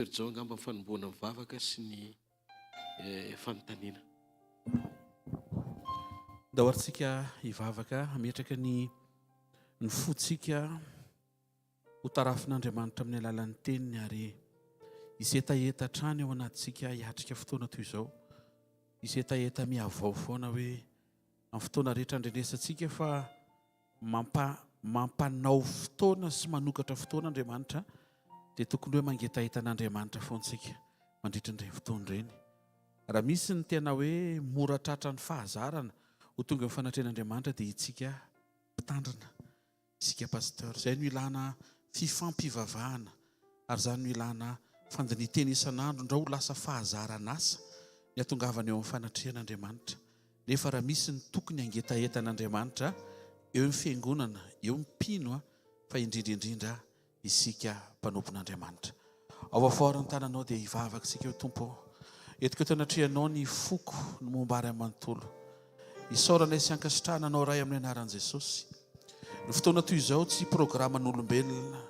Izao angamba ny fanombohana ny vavaka sy ny fanontaniana. Ndao ary tsika hivavaka hametraka ny ny fontsika ho tarafin'Andriamanitra amin'ny alalan'ny teniny ary hisy hetaheta hatrany ao anatintsika hiatrika fotoana toy izao. Hisy hetaheta mihavao foana hoe amin'ny fotoana rehetra andrenesantsika fa mampa mampanao fotoana sy manokatra fotoana Andriamanitra dia tokony hoe mangetaheta an'Andriamanitra foana isika mandritra an'ireny fotoana ireny. Raha misy ny tena hoe mora tratran'ny fahazarana ho tonga eo fanatrehan'Andriamanitra dia itsika mpitandrina, isika pasteur. Izay no ilana fifampivavahana ary izany no ilana fandinihan-tena isan'andro ndrao ho lasa fahazaran'asa ny hatongavana eo amin'ny fanatrehan'Andriamanitra. Nefa raha misy ny tokony hangetaheta an'Andriamanitra, eo ny fiangonana, eo ny mpino, fa indrindra indrindra isika mpanompon'Andriamanitra. Ao afoaro ny tananao dia hivavaka isika eo Tompo ô. Entiko eto anatrehanao ny foko, ny momba ahy manontolo. Isaoranay sy ankasitrahana anao Ray amin'ny anaran'i Jesosy. Ny fotoana toy izao tsy programan'olombelona,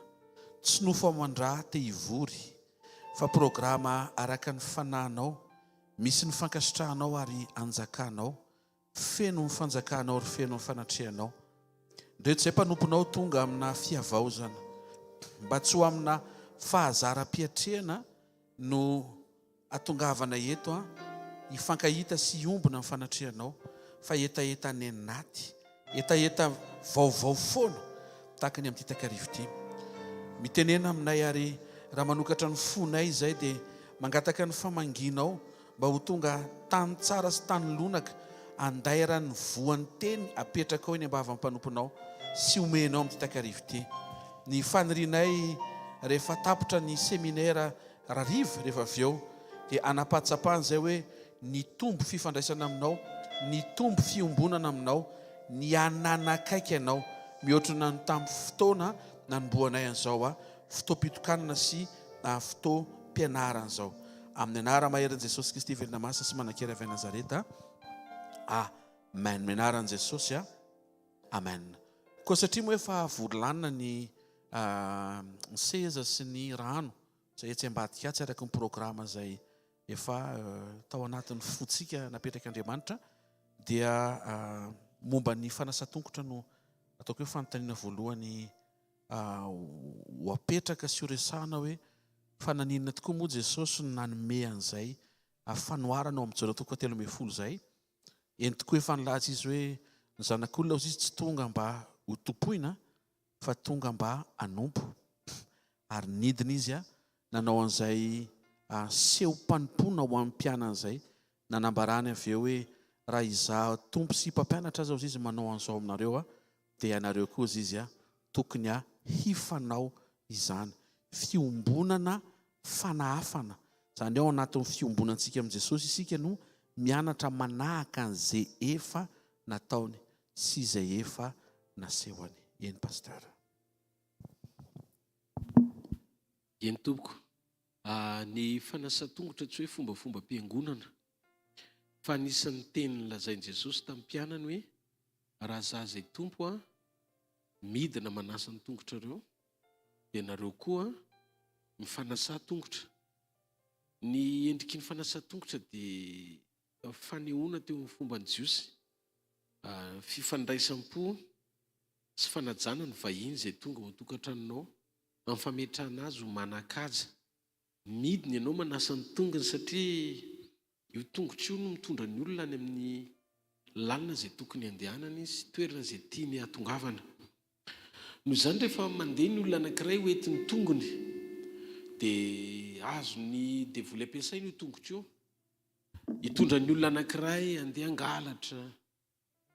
tsy nofo aman-drà te hivory, fa programa araka ny fanahinao Misy ny fankasitrahanao ary anjakanao, feno ny fanjakanao ary feno ny fanatrehanao. Ndreto izay mpanomponao tonga amina fihavaozana, mba tsy ho amina fahazaram-piatrehana no atongavana eto an, hifankahita sy hiombona ny fanatrehanao, fa hetaheta any anaty, hetaheta vaovao foana tahaka ny amin'ity takariva ity. Mitenena aminay ary raha manokatra ny fonay izay dia Mangataka ny famangianao mba ho tonga tany tsara sy tany lonaka andairan'ny voan'ny teny apetrakao eny am-bavan'ny mpanomponao sy omenao amin'ity takariva ity. Ny fanirianay rehefa tapitra ny seminera rariva rehefa avy eo dia hanapatsapana izay hoe nitombo fifandraisana aminao, nitombo fiombonana aminao, nihananakaiky anao mihoatra na ny tamin'ny fotoana nanombohanay an'izao fotoam-pitokanana sy fotoam-pianarana izao. Amin'ny anara-maherin'i Jesosy Kristy velona masina sy manan-kery avy any Nazareta. Amen. Amin'ny anaran'i Jesosy. Amen. Koa satria moa efa vory lanina ny ny seza sy ny rano izay etsy ambadika atsy araka ny programa izay efa tao anatin'ny fontsika napetrak'Andriamanitra dia momba ny fanasan-tongotra no ataoko hoe fanontaniana voalohany ho apetraka sy ho resahana hoe fa naninona tokoa moa Jesosy no nanome an'izay fanoharana ao amin'ny Jaona toko fahatelo ambin'ny folo izay. Eny tokoa efa nilaza izy hoe ny zanak'olona hozy izy tsy tonga mba ho tompoina fa tonga mba hanompo. Ary nidina izy nanao an'izay seho-panompoana ho an'ny mpianany izay, nanambarany avy eo hoe raha izaho Tompo sy Mpampianatra aza hozy izy manao an'izao aminareo dia ianareo koa hozy izy tokony hifanao izany. Fiombonana fanahafana, izany hoe ao anatin'ny fiombonantsika amin'i Jesosy isika no mianatra manahaka an'izay efa nataony sy izay efa nasehony. Eny Pasteur. Eny tompoko. Ny fanasan-tongotra tsy hoe fombafombam-piangonana fa anisan'ny teny nolazain'i Jesosy tamin'ny mpianany hoe Raha za zay Tompo a, midina manasa ny tongotrareo, dia nareo koa mifanasà tongotra. Ny endriky ny fanasan-tongotra dia fanehoana teo amin'ny fomban'ny Jiosy, fifandraisam-po sy fanajana ny vahiny izay tonga ao an-tokantranonao amin'ny fametrahana azy ho manan-kaja. Midina ianao manasa ny tongony satria io tongotra io no mitondra ny olona any amin'ny lalana izay tokony handehanany sy toerana izay tiany hahatongavana. Noho izany rehefa mandeha ny olona anankiray ho entin'ny tongony dia azon'ny devoly ampiasaina io tongotra io hitondra ny olona anankiray handeha hangalatra,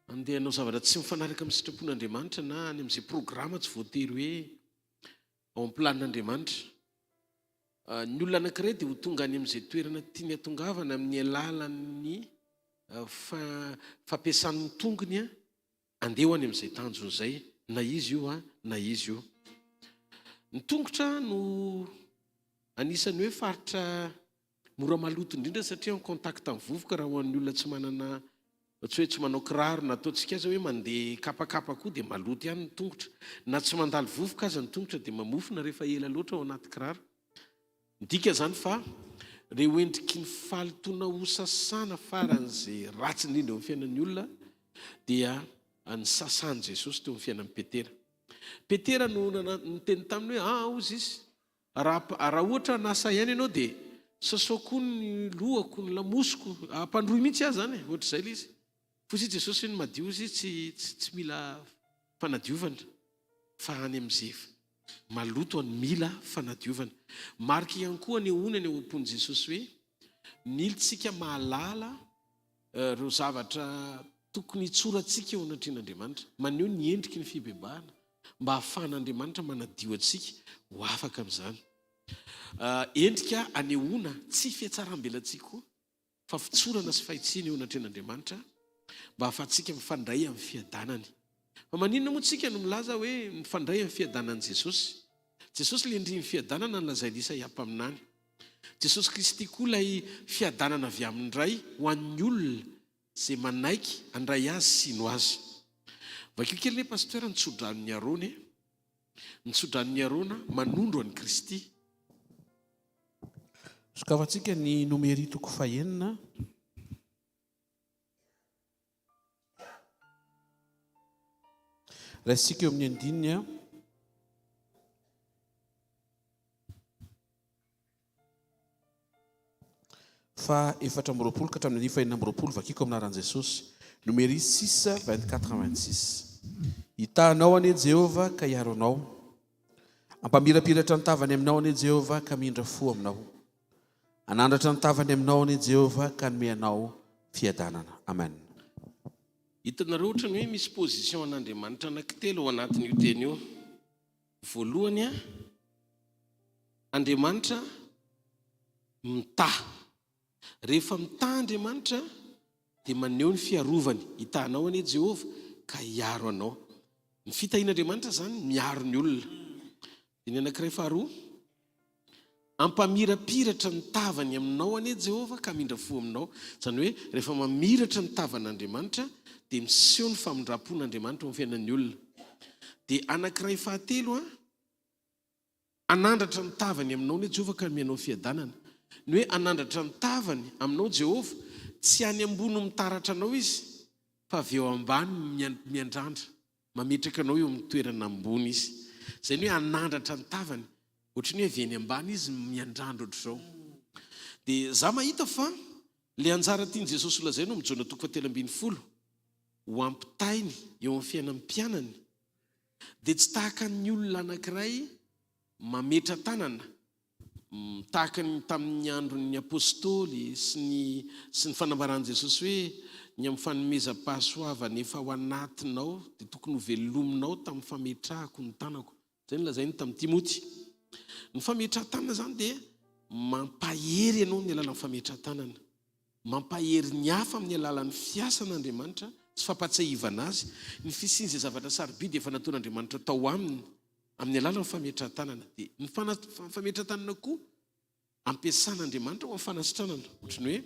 handeha hanao zavatra tsy mifanaraka amin'ny sitrapon'Andriamanitra na any amin'izay programa tsy voatery hoe ao amin'ny planin'Andriamanitra. Ny olona anankiray dia ho tonga any amin'izay toerana tiany hatongavana amin'ny alalan'ny fampiasany ny tongony handeha ho any amin'izay tanjony izay, na izy io na izy io. Ny tongotra no anisan'ny hoe faritra Mora maloto indrindra satria en contact amin'ny vovoka raha ho an'ny olona tsy manana tsy hoe tsy manao kiraro na ataontsika aza hoe mandeha kapakapa koa dia maloto ihany ny tongotra. Na tsy mandalo vovoka aza ny tongotra dia mamofona rehefa ela loatra ao anaty kiraro. Midika izany fa ireo endriky ny fahalotoana hosasana faran'izay ratsy indrindra eo amin'ny fiainan'ny olona dia nisasan'i Jesosy teo amin'ny fiainan'i Petera. Petera no niteny taminy hoe, Ah, hozy izy, raha raha ohatra hanasa ihany ianao dia sasao koa ny lohako, ny lamosiko, ampandroy mihitsy aho izany e, ohatr'izay ilay izy. Hozy i Jesosy hoe ny madio hozy izy tsy tsy mila fanadiovana fa any amin'izay maloto any mila fanadiovana. Marika ihany koa anehoana ny ao am-pon'i Jesosy hoe mila tsika mahalala ireo zavatra tokony hitsorantsika eo anatrehan'Andriamanitra. Maneho ny endriky ny fibebahana mba hahafahan'Andriamanitra manadio antsika ho afaka amin'izany. Endrika anehoana tsy fihatsaram-belatsihy koa fa fitsorana sy fahitsiana eo anatrehan'Andriamanitra mba hahafahantsika mifandray amin'ny fiadanany. Fa maninona moa tsika no milaza hoe mifandray amin'ny fiadanan'i Jesosy? Jesosy ilay ndrin'ny fiadanana nolazain'i Isaia mpaminany. Jesosy Kristy koa ilay fiadanana avy amin'ny Ray ho an'ny olona izay manaiky handray Azy sy hino Azy. Vakio kely anie Pasteur ny tsodranon'i Arona e. Ny tsodranon'i Arona manondro an'i Kristy. Sokafantsika ny Nomery toko fahenina. Raisintsika eo amin'ny andininy a. Fa 24 ka hatramin'ny andininy faha-26 vakiko amin'ny anaran'i Jesosy. Nomery 6, 24 26. Hitahanao anie Jehovah ka hiaro anao. Hampamirapiratra ny tavany aminao anie Jehovah ka hamindra fo aminao. Hanandratra ny tavany aminao anie Jehovah ka hanome anao fiadanana. Amen. Hitanareo ohatran'ny hoe misy position an'Andriamanitra anankitelo ao anatin'io teny io. Voalohany, Andriamanitra mitaha. Rehefa mitaha Andriamanitra dia maneho ny fiarovany. Hitaha anao anie Jehovah ka hiaro anao. Ny fitahian'Andriamanitra izany miaro ny olona. Dia ny anankiray faharoa, Hampamirapiratra ny tavany aminao anie Jehovah ka hamindra fo aminao. Izany hoe rehefa mamiratra ny tavan'Andriamanitra dia miseho ny famindram-pon'Andriamanitra eo amin'ny fiainan'ny olona. Dia anankiray fahatelo an, hanandratra ny tavany aminao anie Jehovah ka hanome anao fiadanana. Ny hoe hanandratra ny tavany aminao Jehovah, tsy any ambony mitaratra anao izy fa avy eo ambany miandrandra. Mametraka anao eo amin'ny toerana ambony Izy. Izay ny hoe hanandratra ny tavany. Ohatran'ny hoe avy eny ambany Izy miandrandra ohatr'izao. Dia za mahita fa ilay anjara tian'i Jesosy holazaina ao amin'ny Jaona toko fahatelo ambin'ny folo ho ampitainy eo amin'ny fiainan'ny mpianany dia tsy tahaka ny olona anankiray mametra-tanana Tahaka ny tamin'ny andron'ny Apostoly sy ny sy ny fanambaran'i Jesosy hoe, Ny amin'ny fanomezam-pahasoavana efa ao anatinao dia tokony hovelominao tamin'ny fametrahako ny tanako. Izay no lazainy tamin'i Timoty. Ny fametrahan-tanana izany dia mampahery anao amin'ny alalan'ny fametrahan-tanana. Mampahery ny hafa amin'ny alalan'ny fiasan'Andriamanitra sy fampahatsiahivana azy ny fisian'izay zavatra sarobidy efa nataon'Andriamanitra tao aminy Amin'ny alalan'ny fametrahan-tanana. Dia ny fametrahan-tanana koa ampiasan'Andriamanitra ho amin'ny fanasitranana. Ohatry ny hoe,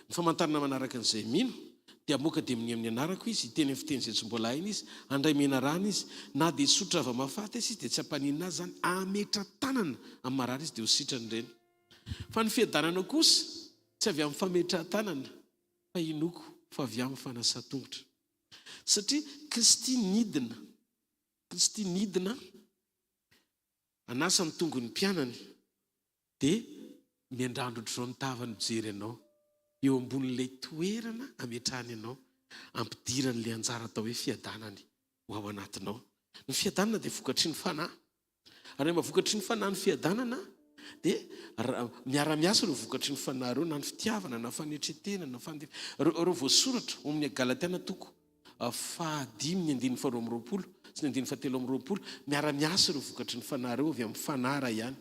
ny famantarana manaraka an'izay mino, dia hamoaka demonia amin'ny anarako izy, hiteny amin'ny fiteny izay tsy mbola hainy izy, handray menarana izy, na dia hisotro zava-mahafaty aza izy dia tsy hampaninona azy izany, hametra-tanana amin'ny marary izy dia ho sitrany ireny. Fa ny fiadanana kosa tsy avy amin'ny fametrahan-tanana, fa inoako fa avy amin'ny fanasan-tongotra. Satria Kristy nidina. Kristy nidina hanasa ny tongon'ny mpianany dia miandrandra ohatr'izao ny tavany mijery anao eo ambonin'ilay toerana ametrahany anao, ampidirany ilay anjara atao hoe fiadanany ho ao anatinao. Ny fiadanana dia vokatry ny fanahy. Ary rehefa vokatry ny fanahy ny fiadanana dia miara-miasa ireo vokatry ny fanahy ireo, na ny fitiavana, na fanetren-tena, na fandefitana, ireo voasoratra ao amin'ny Galatiana toko fahadimy ny andininy faharoa amby roapolo sy ny andininy fahatelo amby roapolo, miara-miasa ireo vokatry ny fanahy ireo avy amin'ny fanahy iray ihany.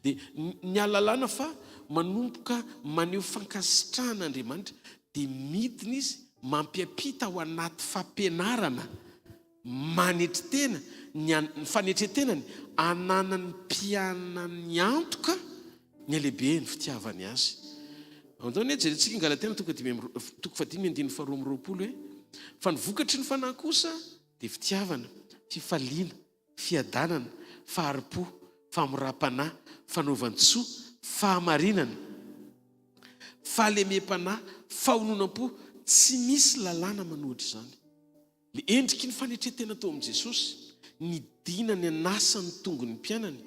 Dia ny ahalalana fa manomboka maneho fankasitrahana Andriamanitra dia midina izy mampiampita ao anaty fampianarana manetry tena ny ny fanetren-tenany ananan'ny mpianany antoka ny halehiben'ny fitiavany azy. Andao anie jerentsika ny Galatiana toko dimy amby toko fahadimy andininy faharoa amby roapolo hoe fa ny vokatry ny fanahy kosa dia fitiavana, fifaliana, fiadanana, fahari-po, famoram-panahy, fanaovan-tsoa, Fahamarinana, fahalemem-panahy, fahononam-po, tsy misy lalàna manohitra izany. Ny endriky ny fanetren-tena teo amin'i Jesosy, nidinany hanasa ny tongony ny mpianany,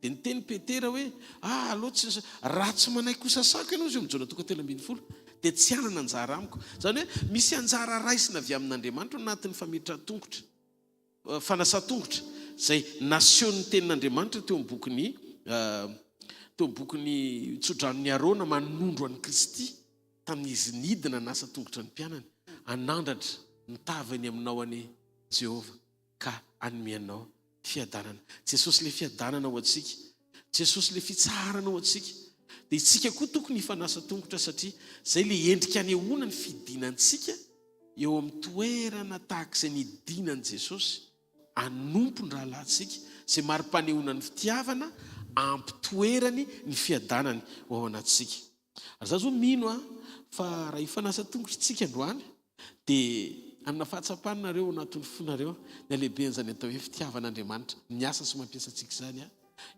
dia niteny Petera hoe, Ah, aleo tsy, raha tsy manaiky hosasako ianao, izy eo amin'ny Jaona toko 13, dia tsy hanana anjara amiko. Izany hoe, misy anjara raisina avy amin'Andriamanitra ao anatin'ny fametrahan-tongotra, fanasan-tongotra, izay nasehon'ny Tenin'Andriamanitra teo amin'ny bokin'ny, teo amin'ny bokin'ny Tsodranon'i Arona manondro an'i Kristy. Tamin'izy nidina nanasa tongotra ny mpianany, Hanandratra ny tavany aminao anie Jehovah ka hanome anao fiadanana. Jesosy ilay fiadanana ho antsika. Jesosy ilay fitsaharana ho antsika. Dia isika koa tokony hifanasa tongotra satria izay ilay endrika anehoana ny fidinantsika eo amin'ny toerana tahaka izay nidinan'i Jesosy hanompo ny rahalahintsika, izay mari-panehoana ny fitiavana ampitoerany ny fiadanany ho ao anatintsika. Ary za zao mino a fa raha hifanasa tongotra tsika androany dia hanana fahatsapana nareo ao anatin'ny fonareo ny halehiben'izany atao hoe fitiavan'Andriamanitra miasa sy mampiasa antsika izany a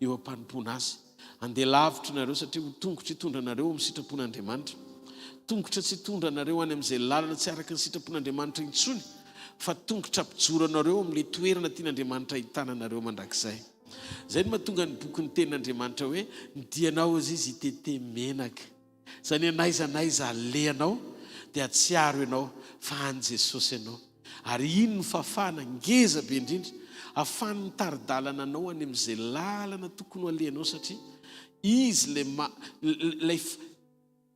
eo am-panompoana Azy. Handeha lavitra nareo satria ho tongotra hitondra anareo amin'ny sitrapon'Andriamanitra. Tongotra tsy hitondra anareo any amin'izay lalana tsy araka ny sitrapon'Andriamanitra intsony fa tongotra hampijoro anareo amin'ilay toerana tian'Andriamanitra hahitana anareo mandrakizay. Izay no mahatonga ny boky ny tenin'Andriamanitra hoe ny dianao hozy izy hitete menaka. Izany hoe n'aiza n'aiza alehanao dia hatsiaro ianao fa an'i Jesosy ianao. Ary iny no fahafahana ngeza be indrindra ahafahany mitari-dalana anao any amin'izay lalana tokony ho alehanao satria Izy ilay ilay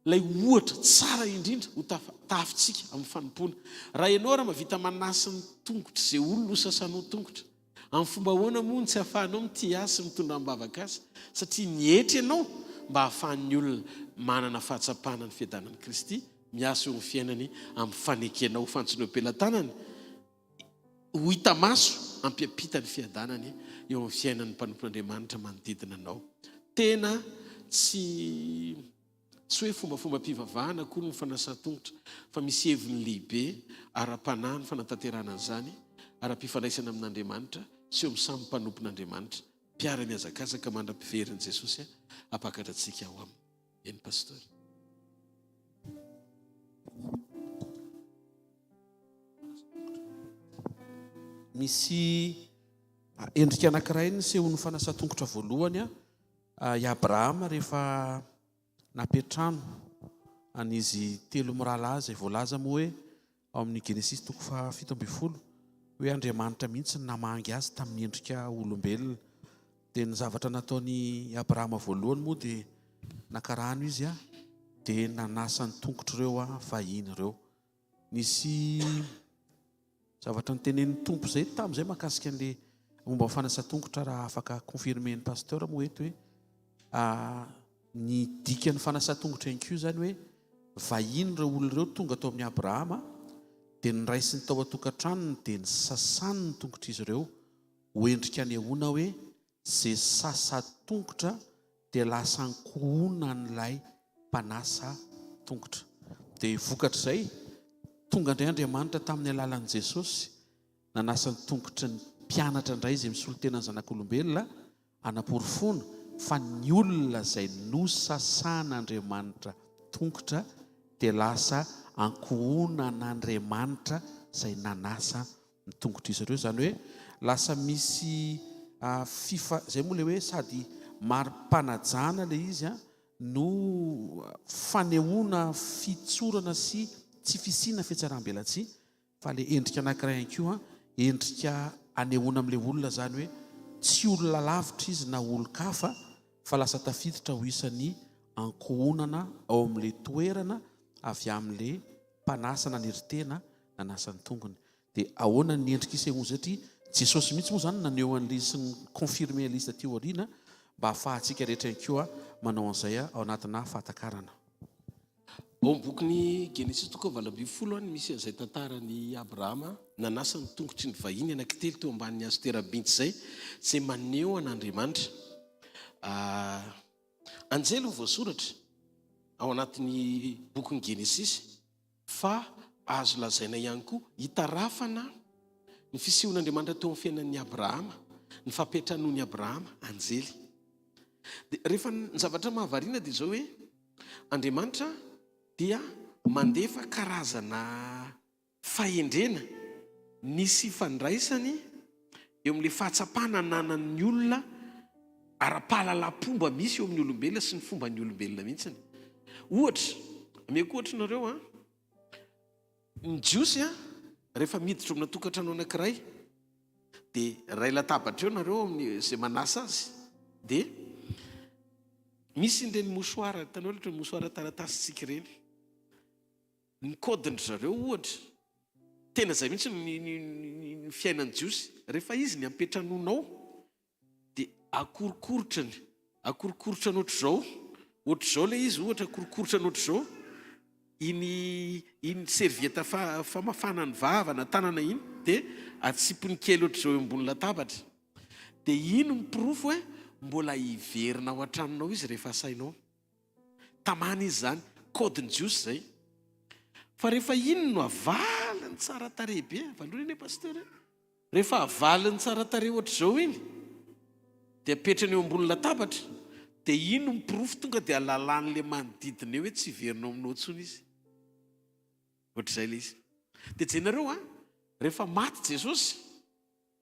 ilay ohatra tsara indrindra ho tahafintsika amin'ny fanompoana. Raha ianao ary mahavita manasa ny tongotr'izay olona ho sasanao tongotra, Amin'ny fomba ahoana moa no tsy ahafahanao mitia azy sy mitondra amim-bavaka azy? Satria nietry ianao mba hahafahan'ny olona manana fahatsapana ny fiadanan'i Kristy miasa eo amin'ny fiainany amin'ny fanekenao ho fantsona eo am-pelatanany, ho hita maso hampiampita ny fiadanany eo amin'ny fiainan'ny mpanompon'Andriamanitra manodidina anao. Tena tsy. Tsy hoe fombafombam-pivavahana akory ny fanasan-tongotra, fa misy heviny lehibe ara-panahy ny fanatanterahana an'izany, ara-pifandraisana amin'Andriamanitra sy eo amin'ny samy mpanompon'Andriamanitra, mpiara-mihazakazaka mandra-piverin'i Jesosy hampakatra antsika ao aminy. Eny Pasteur. Misy endrika anankiray nisehoan'ny fanasan-tongotra voalohany I Abrahama rehefa nampiantrano an'izy telo mirahalahy izay voalaza moa hoe ao amin'ny Genesisy toko faha 17 hoe Andriamanitra mihitsy no namangy azy tamin'ny endrika olombelona. Dia ny zavatra nataon'i Abrahama voalohany moa dia naka rano izy dia nanasa ny tongotr'ireo vahiny ireo. Nisy zavatra notenenin'ny Tompo izay tamin'izay mahakasika an'ilay momba ny fanasan-tongotra raha afaka confirmer-n'ny pasteur moa eto hoe ny dikan'ny fanasan-tongotra ihany koa izany hoe vahiny ireo olona ireo tonga tao amin'i Abrahama dia noraisiny tao an-tokantranony dia nisasany ny tongotr'izy ireo ho endrika anehoana hoe izay sasa tongotra dia lasa ankohonan'ilay mpanasa tongotra. Dia vokatr'izay, tonga indray Andriamanitra tamin'ny alalan'i Jesosy, nanasa ny tongotry ny mpianatra indray izay misolo tena ny zanak'olombelona, hanaporofoana fa ny olona izay nosasan'Andriamanitra tongotra dia lasa ankohonan'Andriamanitra izay nanasa ny tongotr'izy ireo, izany hoe lasa misy fifa, izay moa ilay hoe sady mari-panajana ilay izy no fanehoana fitsorana sy tsy fisiana fihatsaram-belatsihy, fa ilay endrika anankiray ihany koa endrika anehoana amin'ilay olona izany hoe tsy olona lavitra izy na olon-kafa fa lasa tafiditra ho isan'ny ankohonana ao amin'ilay toerana avy amin'ilay mpanasa nanery tena nanasa ny tongony. Dia ahoana ny endrika isehoany satria Jesosy mihitsy moa izany naneho an'ilay izy sy ni-confirmer an'ilay izy taty aoriana mba hahafahantsika rehetra ihany koa manao an'izay ao anatina fahatakarana. Ao amin'ny bokin'ny Genesisy toko 18 any misy an'izay tantaran'i Abrahama nanasa ny tongotry ny vahiny anankitelo teo ambanin'ny hazo terabinty izay, izay maneho an'Andriamanitra. Anjely no voasoratra ao anatin'ny bokin'ny Genesisy. Fa azo lazaina ihany koa hitarafana ny fisehon'Andriamanitra teo amin'ny fiainan'i Abrahama, ny fampiantranoan'i Abrahama anjely. Dia rehefa ny zavatra mahavariana dia izao hoe Andriamanitra dia mandefa karazana fahendrena nisy ifandraisany eo amin'ilay fahatsapana ananan'ny olona ara-pahalalam-pomba misy eo amin'ny olombelona sy ny fomban'ny olombelona mihitsy. Ohatra, ameko ohatra nareo an, ny Jiosy an, rehefa miditra amina tokantrano anankiray, dia iray latabatra eo nareo amin'ny izay manasa azy, dia misy ireny mouchoir, hitanao ilay ohatran'ny mouchoir taratasintsika ireny. Ny code-ndry zareo ohatra, tena izay mihitsy ny ny fiainan'ny jiosy, rehefa izy ny ampiantranonao dia akorokorotrany, akorokorotrany ohatr'izao, ohatr'izao ilay izy ohatra akorokorotrany ohatr'izao, iny iny serviette famafana ny vava na tanana iny dia atsipiny kely ohatr'izao eo ambony latabatra, dia iny no porofo hoe mbola hiverina ao an-tranonao izy rehefa asainao. Tamana izy izany, code-n'ny Jiosy izay. Fa rehefa iny no avaliny tsara tarehy be, avalony anie Pasteur e. Rehefa avaliny tsara tarehy ohatr'izao iny, dia apetrany eo ambony latabatra, dia iny no porofo tonga dia alalàn'ilay manodidina eo hoe tsy hiverina ao aminao intsony izy. Ohatr'izay ilay izy. Dia jenareo an, rehefa maty Jesosy,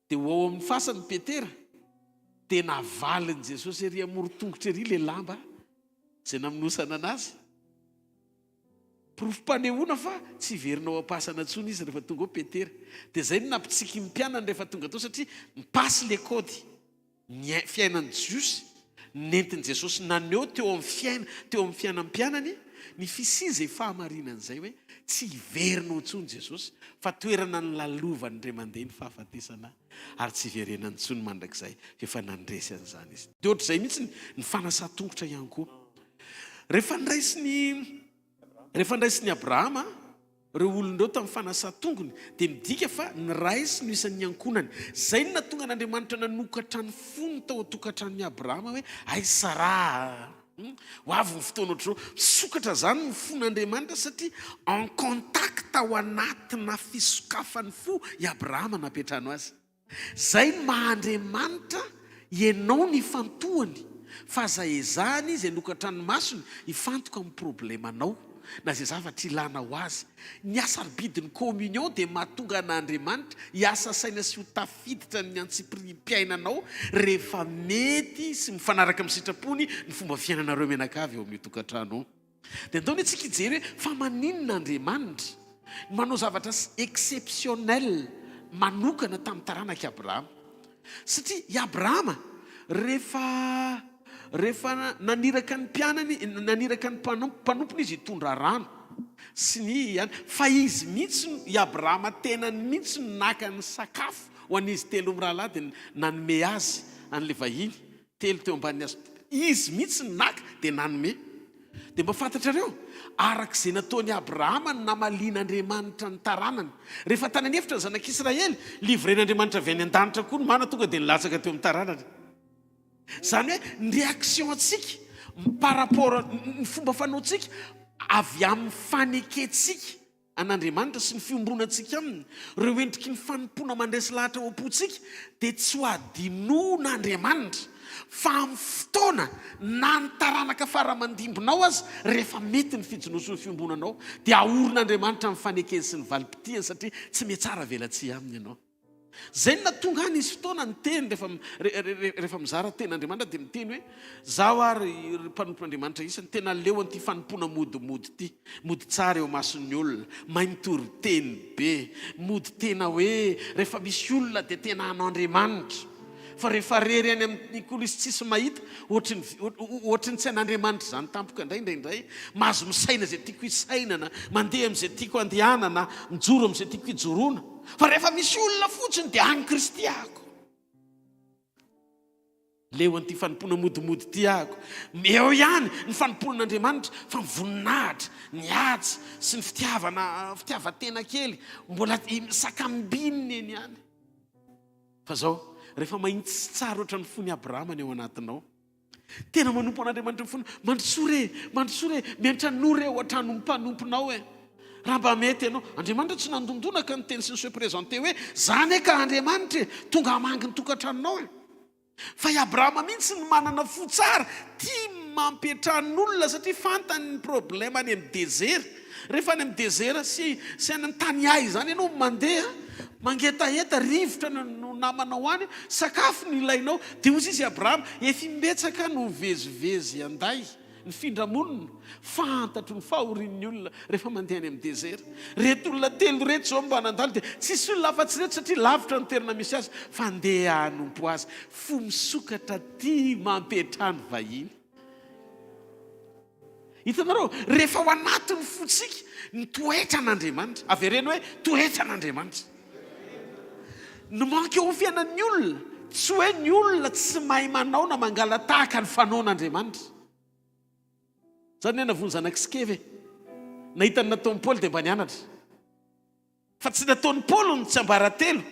Dia ho ao amin'ny fasany Petera, dia navalin'i Jesosy ery amoron-tongotra ery ilay lamba izay namonosana anazy. Porofom-panehoana fa tsy hiverina ao am-pasana intsony izy rehefa tonga ao Petera. Dia izay no nampitsiky ny mpianany rehefa tonga tao satria mipasy ilay kaody. Ny fiainan'ny Jiosy nentin'i Jesosy naneho teo amin'ny fiaina, teo amin'ny fiainan'ny mpianany ny fisian'izay fahamarinana izay hoe tsy hiverina ao intsony Jesosy fa toerana nolalovany indray mandeha ny fahafatesana ary tsy hiverenany intsony mandrakizay fa efa nandresy an'izany izy. Dia ohatr'izay mihitsy ny fanasan-tongotra ihany koa. Rehefa niraisin'i rehefa niraisin'i Abrahama Ireo olona ireo tamin'ny fanasan-tongony dia midika fa ny ray sy no isan'ny ankohonany. Izay no nahatonga an'Andriamanitra nanokatra ny fony tao an-tokantranon'i Abrahama hoe, Ay Saraha a! Ho avy ny fotoana ohatr'izao. Misokatra izany ny fon'Andriamanitra satria en contact ao anatina fisokafan'ny fo i Abrahama nampiantrano azy. Zay ny maha Andriamanitra ianao ny ifantohany fa aza ezahana izy hanokatra ny masony hifantoka amin'ny problemanao na zay zavatra ilanao azy. Ny hasarobidin'ny communion dia mahatonga an'Andriamanitra hiasa saina sy ho tafiditra ny antsipiriam-piainanao rehefa mety sy mifanaraka amin'ny sitrapony ny fomba fiainanareo mianakavy ao amin'io tokantrano io. Dia andao anie tsika hijery hoe fa maninona Andriamanitra no manao zavatra exceptionnel manokana tamin'ny taranak'i Abrahama. Satria i Abrahama rehefa rehefa naniraka ny mpianany, naniraka ny mpanompony izy hitondra rano sy ny ihany, fa izy mihitsy, i Abrahama tenany mihitsy no naka ny sakafo ho an'izy telo mirahalahy dia nanome azy an'ilay vahiny. Telo teo ambanin'ny hazo. Izy mihitsy no naka dia nanome. Dia mba fantatrareo? Araka izay nataon'i Abrahama no namalian'Andriamanitra ny taranany. Rehefa tany an'efitra ny zanak'Israely, livren'Andriamanitra avy any an-danitra koa ny mana tonga dia nilatsaka teo amin'ny taranany. Izany hoe ny réaction antsika par rapport ny fomba fanaontsika avy amin'ny fanekentsika an'Andriamanitra sy ny fiombonantsika Aminy, ireo endriky ny fanompoana mandresy lahatra ao am-pontsika dia tsy ho adinoin'Andriamanitra, fa amin'ny fotoana na ny taranaka fara aman-dimbinao aza, rehefa mety ny fijoroa sy ny fiombonanao, dia haorin'Andriamanitra ny fanekeny sy ny valim-pitiany satria tsy mihatsara velatsihy Aminy ianao. Zay no nahatonga ahy nisy fotoana niteny rehefa rehefa mizara tenin'Andriamanitra dia miteny hoe zaho ary ry mpanompon'Andriamanitra isany tena leo an'ity fanompoana modimody ity, mody tsara eo imason'ny olona, mahay mitory teny be, mody tena hoe rehefa misy olona dia tena an'Andriamanitra. Fa rehefa rery any amin'ny coulisse tsisy mahita, ohatry ny ohatry ny tsy an'Andriamanitra izany tampoka indray indraindray. Mahazo misaina izay tiako hisainana, mandeha amin'izay tiako handehanana, mijoro amin'izay tiako hijoroana. Fa rehefa misy olona fotsiny dia an'i Kristy ahako. Leo an'ity fanompoana modimody ity ahako. Eo ihany ny fanompoana an'Andriamanitra fa ny voninahitra, ny haja sy ny fitiavana, fitiavan-tena kely mbola sakambinina eny ihany. Fa zao, rehefa mahitsy tsara ohatran'ny fon'i Abrahama ny ao anatinao, tena manompo an'Andriamanitra ny fonao, mandrosoa re, mandrosoa re, miantranoa re ao an-tranon'ny mpanomponao e. Raha mba mety ianao. Andriamanitra tsy nandondona ka niteny sy ni-se présenter hoe, za anie ka Andriamanitra e, tonga hamangy ny tokantranonao e. Fa i Abrahama mihitsy no manana fo tsara, tia mampiantrano olona satria fantany ny problème any amin'ny désert. Rehefa any amin'ny désert sy sy any amin'ny tany hay izany ianao mandeha, mangetaheta, rivotra no no namanao any, sakafo no ilainao. Dia hoy izy Abrahama, efa imbetsaka aho no nivezivezy an-day. Nifindra monina, fantatro ny fahorian'ny olona rehefa mandeha any amin'ny désert. Ireto olona telo ireto izao mba nandalo dia tsisy olona afa-tsy ireto satria lavitra ny toerana misy azy fa ndeha hanompo azy. Fo misokatra tia mampiantrano vahiny. Hitanareo, rehefa ao anatin'ny fontsika ny toetran'Andriamanitra, avereno hoe toetran'Andriamanitra. Ny manque eo amin'ny fiainan'ny olona, tsy hoe ny olona tsy mahay manao na mangala-tahaka ny fanaon'Andriamanitra. Izany anie navoan'ny zanak'i Skeva e. Nahita ny nataon'i Paoly dia mba nianatra. Fa tsy nataon'i Paoly ny tsiambaratelo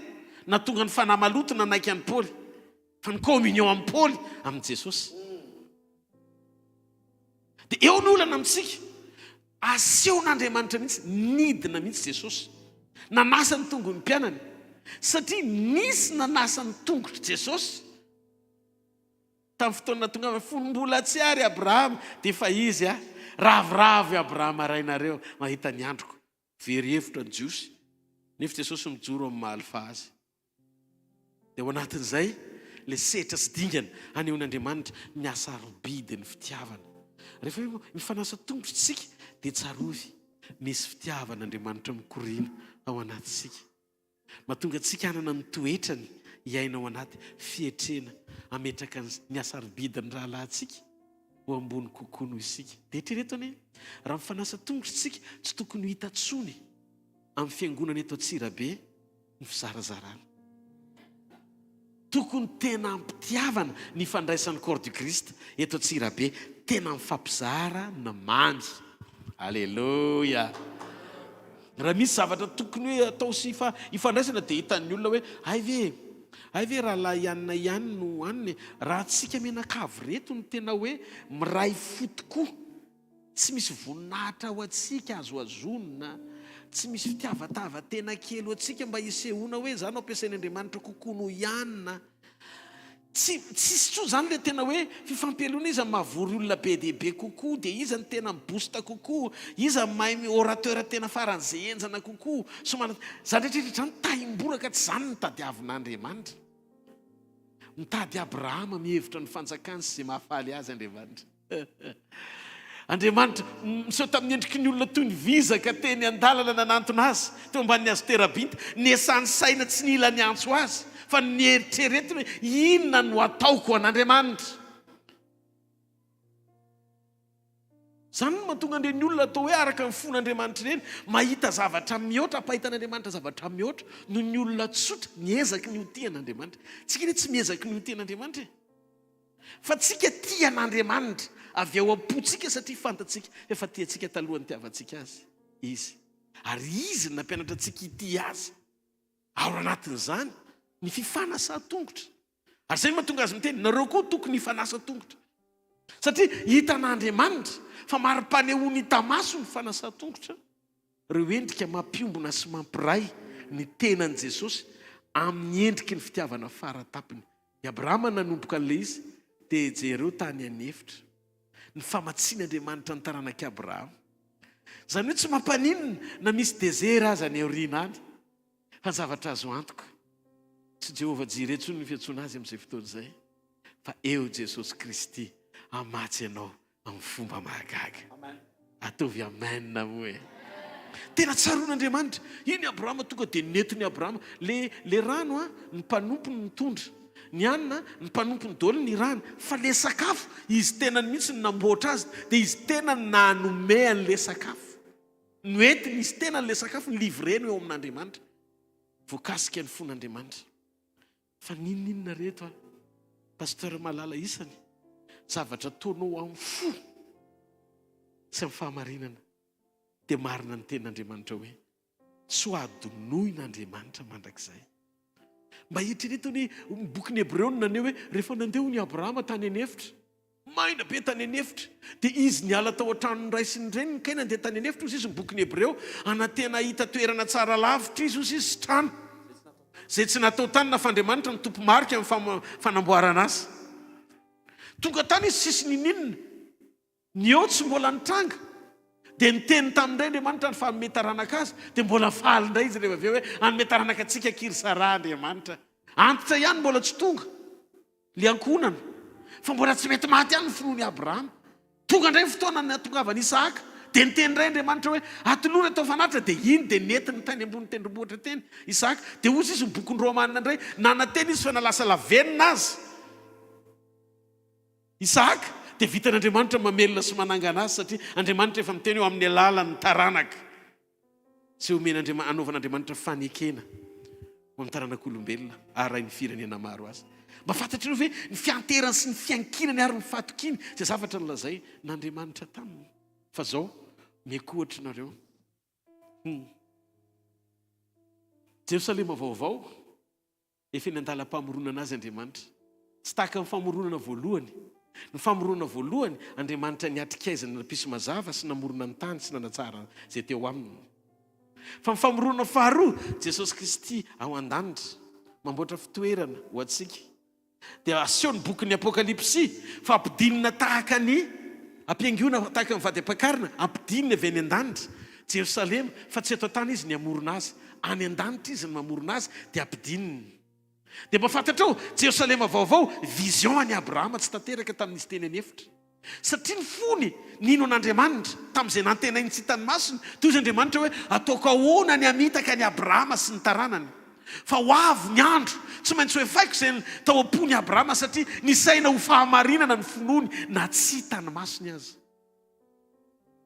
nahatonga ny fanahy maloto nanaiky an'i Paoly, fa ny communion amin'i Paoly amin'i Jesosy. Dia eo ny olana amintsika. Asehon'Andriamanitra mihitsy, nidina mihitsy Jesosy, nanasa ny tongony mpianany, satria nisy nanasa ny tongotr'i Jesosy tamin'ny fotoana nahatongavany, fony mbola tsy ary Abrahama, dia efa izy a, ravoravo i Abrahama rainareo mahita ny androko. Very hevitra ny Jiosy, nefa Jesosy mijoro amin'ny maha Alfa azy. Dia ao anatin'izay ilay setra sy dingana anehoan'Andriamanitra ny hasarobidin'ny fitiavana. Rehefa hoe mifanasa tongotra isika dia tsarovy misy fitiavan'Andriamanitra mikoriana ao anatintsika. Mahatonga antsika hanana ny toetrany hiaina ao anaty fietrena hametraka ny hasarobidin'ny rahalahintsika ho ambony kokoa noho isika. Dia eritrereto anie, raha mifanasa tongotra isika tsy tokony ho hita intsony amin'ny fiangonana eto Antsirabe ny fizarazarana. Tokony tena am-pitiavana ny fandraisan'ny Corps du Christ eto Antsirabe, tena mifampizara ny mamy. Aleloia! Raha misy zavatra tokony hoe atao sy ifandraisana dia hitan'ny olona hoe hay ve e, hay ve rahalahy anona ihany no anona e, raha antsika mianakavy ireto no tena hoe miray fo tokoa. Tsy misy voninahitra ho antsika azo hazonina, tsy misy fitiavatava-tena kely ho antsika mba hisehoana hoe izaho no ampiasain'Andriamanitra kokoa noho i anona. Tsy, tsisy intsony izany ilay tena hoe fifampialona, iza no mahavory olona be dia be kokoa, dia iza no tena mi-boost kokoa, iza no mahay mi-orateur tena faran'izay henjana kokoa, sy manana, izany rehetra rehetra izany tahim-boraka, tsy izany no tadiavin'Andriamanitra. Mitady Abrahama mihevitra ny fanjakany sy izay mahafaly azy Andriamanitra. Andriamanitra niseho tamin'ny endriky ny olona toy ny vizaka teny an-dalana nanantona azy, teo ambanin'ny hazo terabinta. Niasany saina tsy nila niantso azy, fa nieritreretiny hoe, Inona no hataoko an'Andriamanitra? Izany no mahatonga an'ireny olona atao hoe araka ny fon'Andriamanitra ireny, mahita zavatra mihoatra, ampahitan'Andriamanitra zavatra mihoatra noho ny olona tsotra miezaky ny ho tia an'Andriamanitra. Tsika anie tsy miezaky ny ho tia an'Andriamanitra e! Fa tsika tia an'Andriamanitra avy ao am-pontsika satria fantatsika efa tia antsika talohan'ny nitiavantsika Azy Izy. Ary Izy no nampianatra antsika hitia Azy. Ao anatin'izany ny fifanasan-tongotra. Ary izay no mahatonga Azy miteny, nareo koa tokony hifanasa tongotra. Satria hitan'Andriamanitra fa mari-panehoany hita maso ny fanasan-tongotra. Ireo endrika mampiombona sy mampiray ny tenan'i Jesosy amin'ny endriky ny fitiavana fara tampony. I Abrahama nanomboka an'ilay izy, dia jereo tany an'efitra, ny famatsian'Andriamanitra ny taranak'i Abrahama. Izany hoe tsy mampaninona na misy désert aza any aoriana any, fa ny zavatra azo antoka, tsy Jehovah Jireh intsony no fiantsoana azy amin'izay fotoana izay, fa eo Jesosy Kristy hamatsy anao amin'ny fomba mahagaga. Ataovy amen moa e. Tena tsaroan'Andriamanitra. Iny Abrahama tonga dia nentin'i Abrahama. Le le rano a, ny mpanompony nitondra. Ny hanina, ny mpanompony daholo nirahana. Fa le sakafo, izy tenany mihitsy no namboatra azy. Dia izy tenany nanome an'le sakafo. Noentiny izy tenany le sakafo, nilivreny eo amin'Andriamanitra. Voakasika ny fon'Andriamanitra. Fa n'inon'inona reto a! Pasteur malala isany, zavatra ataonao amin'ny fo sy amin'ny fahamarinana dia marina ny tenin'Andriamanitra hoe tsy ho adinoin'Andriamanitra mandrakizay. Mba eritrereto anie ny bokin'ny Hebreo no naneho hoe rehefa nandeha hono i Abrahama tany an'efitra, Maina be tany an'efitra. Dia izy niala tao an-tranon'ny ray sy ny reniny kay nandeha tany an'efitra, hozy izy ny bokin'ny Hebreo. Hanantena hahita toerana tsara lavitra izy, hozy izy, sy trano. Izay tsy natao tany na fa Andriamanitra no tompo-marika amin'ny fanamboarana azy. Tonga tany izy tsisy n'ininona. Ny eo tsy mbola nitranga. Dia niteny taminy indray Andriamanitra ny fa hanome taranaka azy. Dia mbola faly indray izy rehefa avy eo hoe hanome taranaka antsika akia ry Saraha Andriamanitra. Antitra ihany mbola tsy tonga ilay ankohonana. Fa mbola tsy mety maty ihany ny finoan'i Abrahama. Tonga indray ny fotoana nahatongavan'i Isahaka. Dia niteny indray Andriamanitra hoe atolory atao fanatitra. Dia iny dia nentiny tany ambony tendrombohitra teny Isahaka. Dia hoy izy ny bokin'ny Romana indray, nanantena izy fa na lasa lavenona aza. Isahaka dia vitan'Andriamanitra mamelona sy manangana azy satria Andriamanitra efa miteny eo amin'ny alalan'ny taranaka izay omen'Andriamanitra anaovan'Andriamanitra fanekena ho amin'ny taranak'olombelona arahin'ny firenena maro azy. Mba fantatrareo ve ny fianterany sy ny fiankinany ary ny fahatokiany izay zavatra nolazain'Andriamanitra taminy? Fa zao omeko ohatra nareo. Jerosalema vaovao. Efa eny an-dalam-pamoronana azy Andriamanitra. Tsy tahaka ny famoronana voalohany. Ny famoronana voalohany, Andriamanitra niatrika aizina nampisy mazava sy namorona ny tany sy nanatsara izay teo aminy. Fa ny famoronana faharoa, Jesosy Kristy ao an-danitra, mamboatra fitoerana ho antsika. Dia aseho ny bokin'ny Apokalypsy fa ampidinina tahaka ny ampihaingoana tahaka ny vady ampakarina, ampidinina avy any an-danitra, Jerosalema, fa tsy eto an-tany izy ny hamorona azy. Any an-danitra izy no mamorona azy, dia ampidinina. Dia mba fantatrao, Jerosalema vaovao, vision an'i Abrahama tsy tanteraka tamin'izy teny an'efitra. Satria ny fony nino an'Andriamanitra, tamin'izay nantenainy tsy hitan'ny masony, toy izy Andriamanitra hoe, Ataoko ahoana ny hamitaka an'i Abrahama sy ny taranany? Fa ho avy ny andro, tsy maintsy hoefaiko izay tao am-pon'i Abrahama, satria nisaina ho fahamarinana ny finoany na tsy hitan'ny masony aza.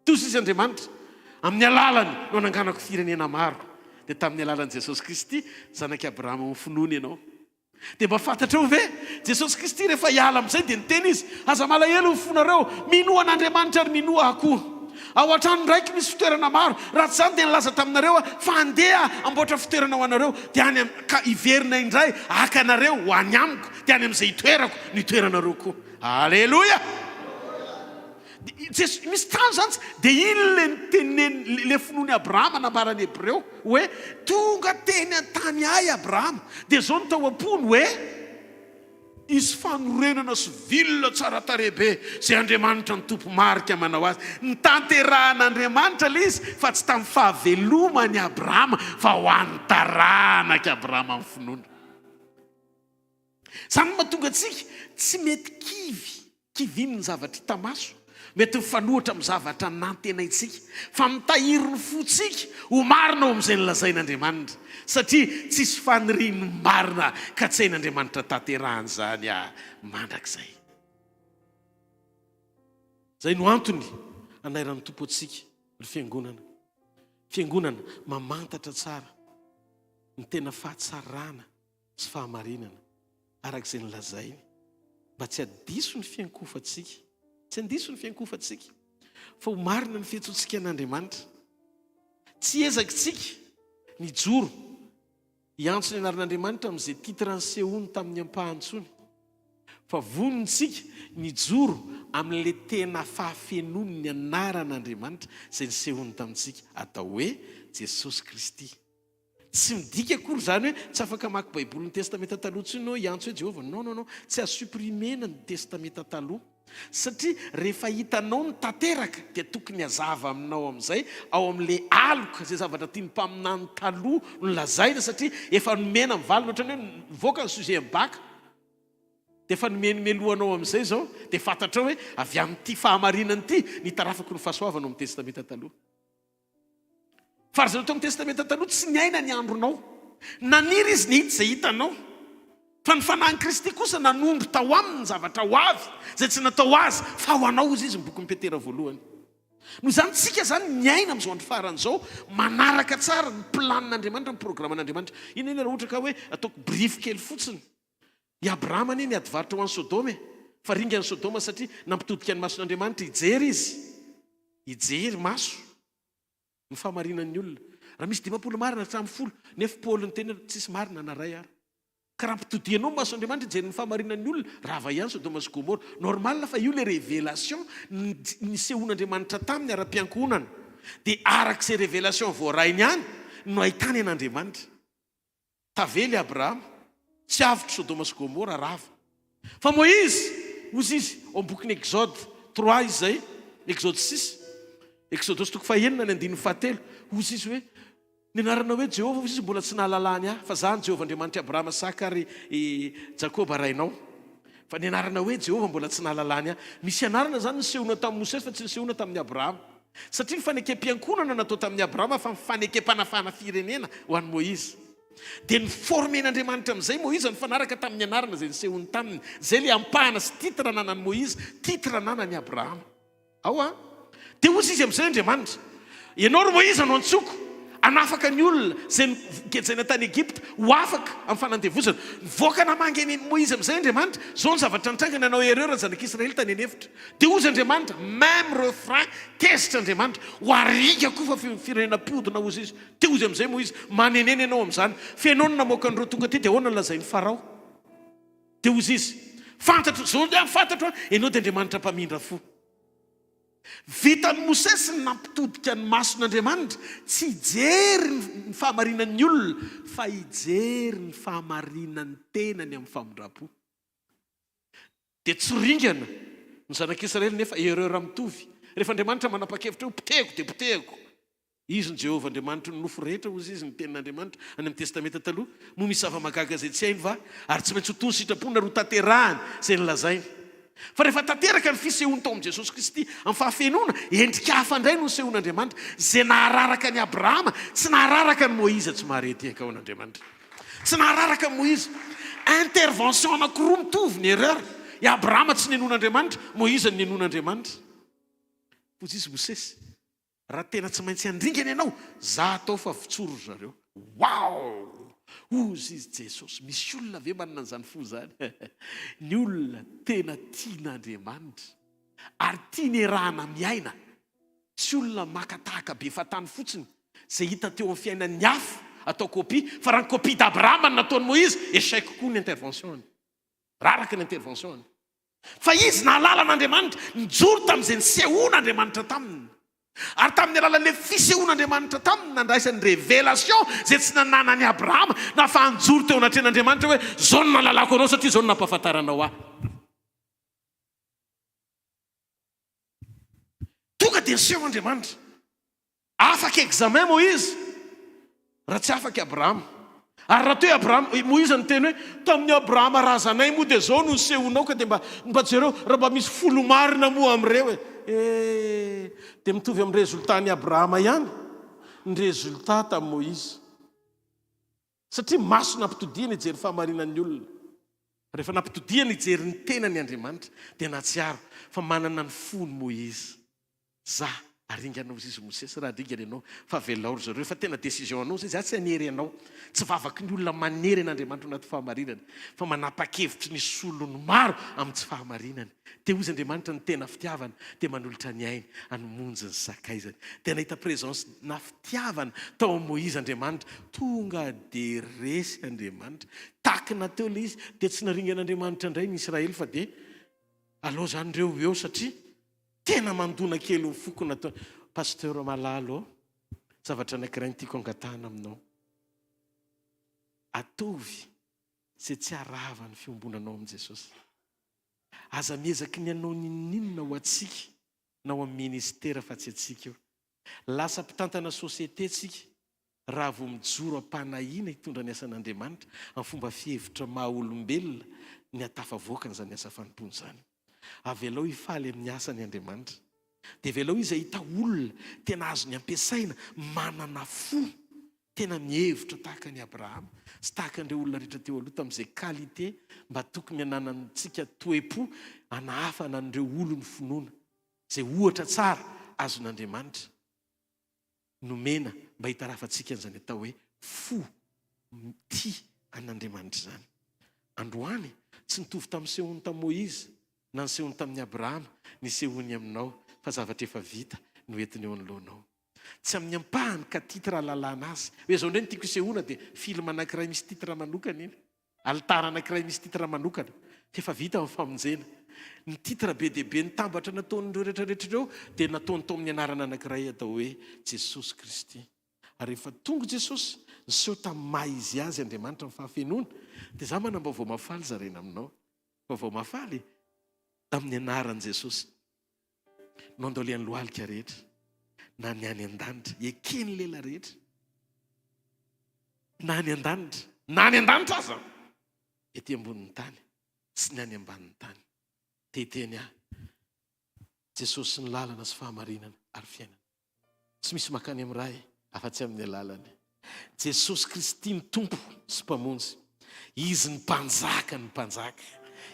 Toy izy Andriamanitra, amin'ny alalany no hananganako firenena maro. Dia tamin'ny alalan'i Jesosy Kristy, zanak'i Abrahama ho finoany ianao. Dia mba fantatrao ve? Jesosy Kristy rehefa hiala amin'izay dia niteny Izy, Aza malahelo ny fonareo, minoa an'Andriamanitra ary minoa Ahy koa. Ao an-tranon-dRaiko misy fitoerana maro, raha tsy izany dia nilaza taminareo Aho fa handeha hamboatra fitoerana ho anareo, dia any ka hiverina indray haka anareo ho any Amiko, dia any amin'izay hitoerako no hitoeranareo koa. Aleloia! Jesosy, misy trano izany tsy, dia iny ilay niteneniny, ilay finoan'i Abrahama nambaran'ny Hebreo hoe tonga teny an-tany ahy Abrahama, dia izao no tao am-pony hoe hisy fanorenana sy ville tsara tarehy be izay Andriamanitra no tompo-marika manao azy. Notanterahan'Andriamanitra ilay izy fa tsy tamin'ny fahaveloman'i Abrahama fa ho an'ny taranak'i Abrahama amin'ny finoana. Izany no mahatonga antsika tsy mety kivy, kivian'ny zavatra hita maso, mety mifanohitra amin'ny zavatra nantenaintsika, fa mitahiry ny fontsika ho marina ao amin'izay nolazain'Andriamanitra, satria tsisy faniriany marina ka tsy hain'Andriamanitra tanterahana izany mandrakizay. Izay no antony anairan'ny Tompo antsika, ry fiangonana. Fiangonana mamantatra tsara ny tena fahatsarana sy fahamarinana araka izay nolazainy mba tsy hadiso ny fiankohofantsika, tsy handiso ny fiankohofantsika, fa ho marina ny fiantsoantsika an'Andriamanitra. Tsy ezakitsika ny hijoro hiantso ny anaran'Andriamanitra amin'izay titre nisehoany tamin'ny ampahany intsony, fa vonintsika ny hijoro amin'ilay tena fahafenoan'ny ny anaran'Andriamanitra izay nisehoany tamintsika, atao hoe Jesosy Kristy. Tsy midika akory izany hoe tsy afaka mamaky Baiboly ny Testamenta Taloha intsony ianao hiantso hoe Jehovah. Non, non, non. Tsy azo supprimer-na ny Testamenta Taloha. Satria rehefa hitanao ny tanteraka dia tokony hazava aminao amin'izay ao amin'ilay aloka izay zavatra tian'ny mpaminany taloha nolazaina satria efa nomena ny valiny. Ohatran'ny hoe nivoaka ny sujet amin'ny bac dia efa nomeny melohanao amin'izay izao dia fantatrao hoe avy amin'ity fahamarinana ity nitarafako ny fahasoavana ao amin'ny Testamenta Taloha. Fa ry zareo tao amin'ny Testamenta Taloha tsy niaina ny andronao. Naniry izy ny hahita izay hitanao. Fa ny Fanahin'i Kristy kosa nanondro tao aminy ny zavatra ho avy, izay tsy natao ho azy, fa ho anao, hozy izy, ny bokin'i Petera voalohany. Noho izany, tsika izany miaina amin'izao andro farany izao, manaraka tsara ny planin'Andriamanitra, ny programan'Andriamanitra. Inona anie raha ohatra ka hoe ataoko brief kely fotsiny. I Abrahama anie niady varotra ho an'i Sodoma e! Fa ringana Sodoma satria nampitodika ny mason'Andriamanitra hijery izy. Hijery maso ny fahamarinan'ny olona. Raha misy 50 marina hatramin'ny folo, nefa Paoly niteny hoe tsisy marina na iray ary. Ka raha ampitodianao ny mason'Andriamanitra hijery ny fahamarinan'ny olona, rava ihany Sodoma sy Gomora. Normal fa io ilay révélation nisehoan'Andriamanitra taminy ara-piankohonana. Dia araka izay révélation voarainy ihany no ahitany an'Andriamanitra. Tavela i Abrahama, tsy avotra Sodoma sy Gomora, rava. Fa Moizy, hozy izy, ao amin'ny bokin'ny Exode trois izy izay, Exode six, Exodosy toko fahenina ny andininy fahatelo, hozy izy hoe, Ny anarana hoe Jehovah, hozy izy, mbola tsy nahalalany ahy, fa izaho no Jehovah Andriamanitr'i Abrahama, Isaka ary i Jakoba rainao. Fa ny anarana hoe Jehovah mbola tsy nahalalany ahy. Misy anarana izany nisehoana tamin'i Mosesy fa tsy nisehoana tamin'i Abrahama. Satria ny fanekem-piankohonana natao tamin'i Abrahama fa ny fanekem-panafahana firenena ho an'i Moizy. Dia ni-former-n'Andriamanitra amin'izay Moizy nifanaraka tamin'ny anarana izay nisehoany taminy. Izay ilay ampahana sy titre ananan'i Moizy, titre ananan'i Abrahama. Ao an! Dia hozy izy amin'izay Andriamanitra, Ianao ry Moizy no antsoiko hanafaka ny olona izay nogejaina tany Egypta ho afaka amin'ny fanandevozana. Nivoaka namangy an'i Moizy amin'izay Andriamanitra. Izao ny zavatra nitranga, nanao erreur ny zanak'Israely tany an'efitra. Dia hozy Andriamanitra, même refrain, tezitra Andriamanitra, ho ariaka koa fa firenena mpiodina hozy izy. Dia hozy amin'izay Moizy, manenena ianao amin'izany. Fa ianao no namoaka an'ireo tonga aty, dia ahoana no lazain'i Farao? Dia hozy izy, Fantatro, izao dia fantatro, ianao dia Andriamanitra mpamindra fo. Vitan'i Mosesy ny nampitodika ny mason'Andriamanitra, tsy hijery ny fahamarinan'ny olona, fa hijery ny fahamarinan'ny tenany amin'ny famindram-po. Dia tsy ringana ny zanak'Israely nefa erreur mitovy. Rehefa Andriamanitra manapa-kevitra hoe potehiko dia potehiko. Izy no Jehovah Andriamanitry ny nofo rehetra, hozy izy, ny Tenin'Andriamanitra, any amin'ny Testamenta Taloha. Moa misy zava-mahagaga izay tsy hainy va? Ary tsy maintsy ho toa ny sitrapony ary hotanterahany izay nolazainy. Fa rehefa tanteraka ny fisehoany tao amin'i Jesosy Kristy amin'ny fahafenoana, endrika hafa indray no nisehoan'Andriamanitra, izay nahararaka an'i Abrahama, tsy nahararaka an'i Moiza. Tsy mahare ity ankaon'Andriamanitra. Tsy nahararaka an'i Moiza. Intervention anankiroa mitovy ny erreur. I Abrahama tsy ninoan'Andriamanitra, Moiza no ninoan'Andriamanitra. Hoy izy, Mosesy. Raha tena tsy maintsy handringana ianao, za atao fa votsory ry zareo. Waouh! Hozy izy Jesosy. Misy olona ve manana an'izany fo izany? Ny olona tena tian'Andriamanitra ary tiany iarahana miaina, tsy olona maka tahaka be fahatany fotsiny izay hita teo amin'ny fiainan'ny hafa atao copie, fa raha ny copie d'Abrahama no nataon'i Moïse, échec koa ny intervention-ny. Raraka ny intervention-ny. Fa izy nahalala an'Andriamanitra, nijoro tamin'izay nisehoan'Andriamanitra taminy. Ary tamin'ny alalan'ilay fisehoan'Andriamanitra taminy, nandraisany révélation izay tsy nananan'i Abrahama, nahafahany nijoro teo anatrehan'Andriamanitra hoe, Izao no nahalalako anao satria izao no nampahafantaranao ahy. Tonga dia niseho Andriamanitra. Afaka examen Moïse raha tsy afaka i Abrahama. Ary raha toa i Abrahama, i Moïse niteny hoe, tamin'i Abrahama razanay moa dia izao no nisehonao ka dia mba, mba jereo raha mba misy folo marina moa amin'ireo e. Eh, dia mitovy amin'ny résultat-n'i Abrahama ihany ny résultat tamin'i Moïse. Satria maso nampitodihana hijery fahamarinan'ny olona. Rehefa nampitodihana hijery ny tenany Andriamanitra dia nahatsiaro fa manana ny fony Moïse. Za aringana ozy izy Mosesy raha aringana ianao fa avelao ry zareo efa tena décision anao zay za tsy hanery anao tsy vavaky ny olona manery an'Andriamanitra ao anaty fahamarinana fa manapa-kevitry ny solony maro amin'ny tsy fahamarinany dia ozy Andriamanitra ny tena fitiavana dia manolotra ny ainy hamonjy ny sakaizany dia nahita présence na fitiavana tao amin'i Moïse Andriamanitra tonga dia resy Andriamanitra takina teo ilay izy dia tsy naringan'Andriamanitra indray ny Israely fa dia aleo zany ireo ho eo satria Tena mandona kely ny foko natao Pasteur Malala ô! Zavatra anankiray no tiako angatahana aminao. Ataovy izay tsy harava ny fiombonanao amin'i Jesosy. Aza miezaky ny hanao n'inon'inona ho antsika na ho amin'ny ministera fa tsy antsika io. Lasa mpitantana société tsika raha vao mijoro am-panahiana hitondra ny asan'Andriamanitra amin'ny fomba fihevitra maha olombelona ny hahatafavoakana izany asa fanompoana izany. Avelao hifaly amin'ny asany Andriamanitra. Dia avelao izy hahita olona tena azony ampiasaina, manana fo, tena mihevitra tahaka an'i Abrahama sy tahaka an'ireo olona rehetra teo aloha tamin'izay qualité mba tokony hananantsika toe-po hanahafana an'ireo olon'ny finoana, izay ohatra tsara azon'Andriamanitra nomena mba hitarafantsika an'izany atao hoe fo tia an'Andriamanitra izany. Androany, tsy nitovy tamin'ny sehony tamin'i Moizy na ny sehony tamin'i Abrahama ny sehony aminao fa zavatra efa vita no entiny eo anoloanao. Tsy amin'ny ampahany ka titre ahalalana azy. Hoe izao indray no tiako hisehoana dia film anankiray misy titre manokana iny. Alitara anankiray misy titre manokana. F'efa vita ny famonjena. Ny titre be dia be nitambatra nataon'ireo rehetra rehetra ireo dia nataony tao amin'ny anarana anankiray atao hoe Jesosy Kristy. Ary rehefa tonga Jesosy, niseho tamin'ny maha Izy Azy Andriamanitra amin'ny fahafenoana, dia izaho manam-baovao mahafaly zaraina aminao. Vaovao mahafaly amin'ny anaran'i Jesosy no andohalehan'ny lohalika rehetra, na ny any an-danitra, eken'ny lela rehetra, na any an-danitra, na any an-danitra aza, ety ambonin'ny tany sy ny any ambanin'ny tany. Te hiteny ahy, Jesosy ny lalana sy fahamarinana ary fiainana. Tsy misy mankany amin'ny Ray afa-tsy amin'ny alalany. Jesosy Kristy ny Tompo sy Mpamonjy. Izy ny Mpanjaka ny mpanjaka.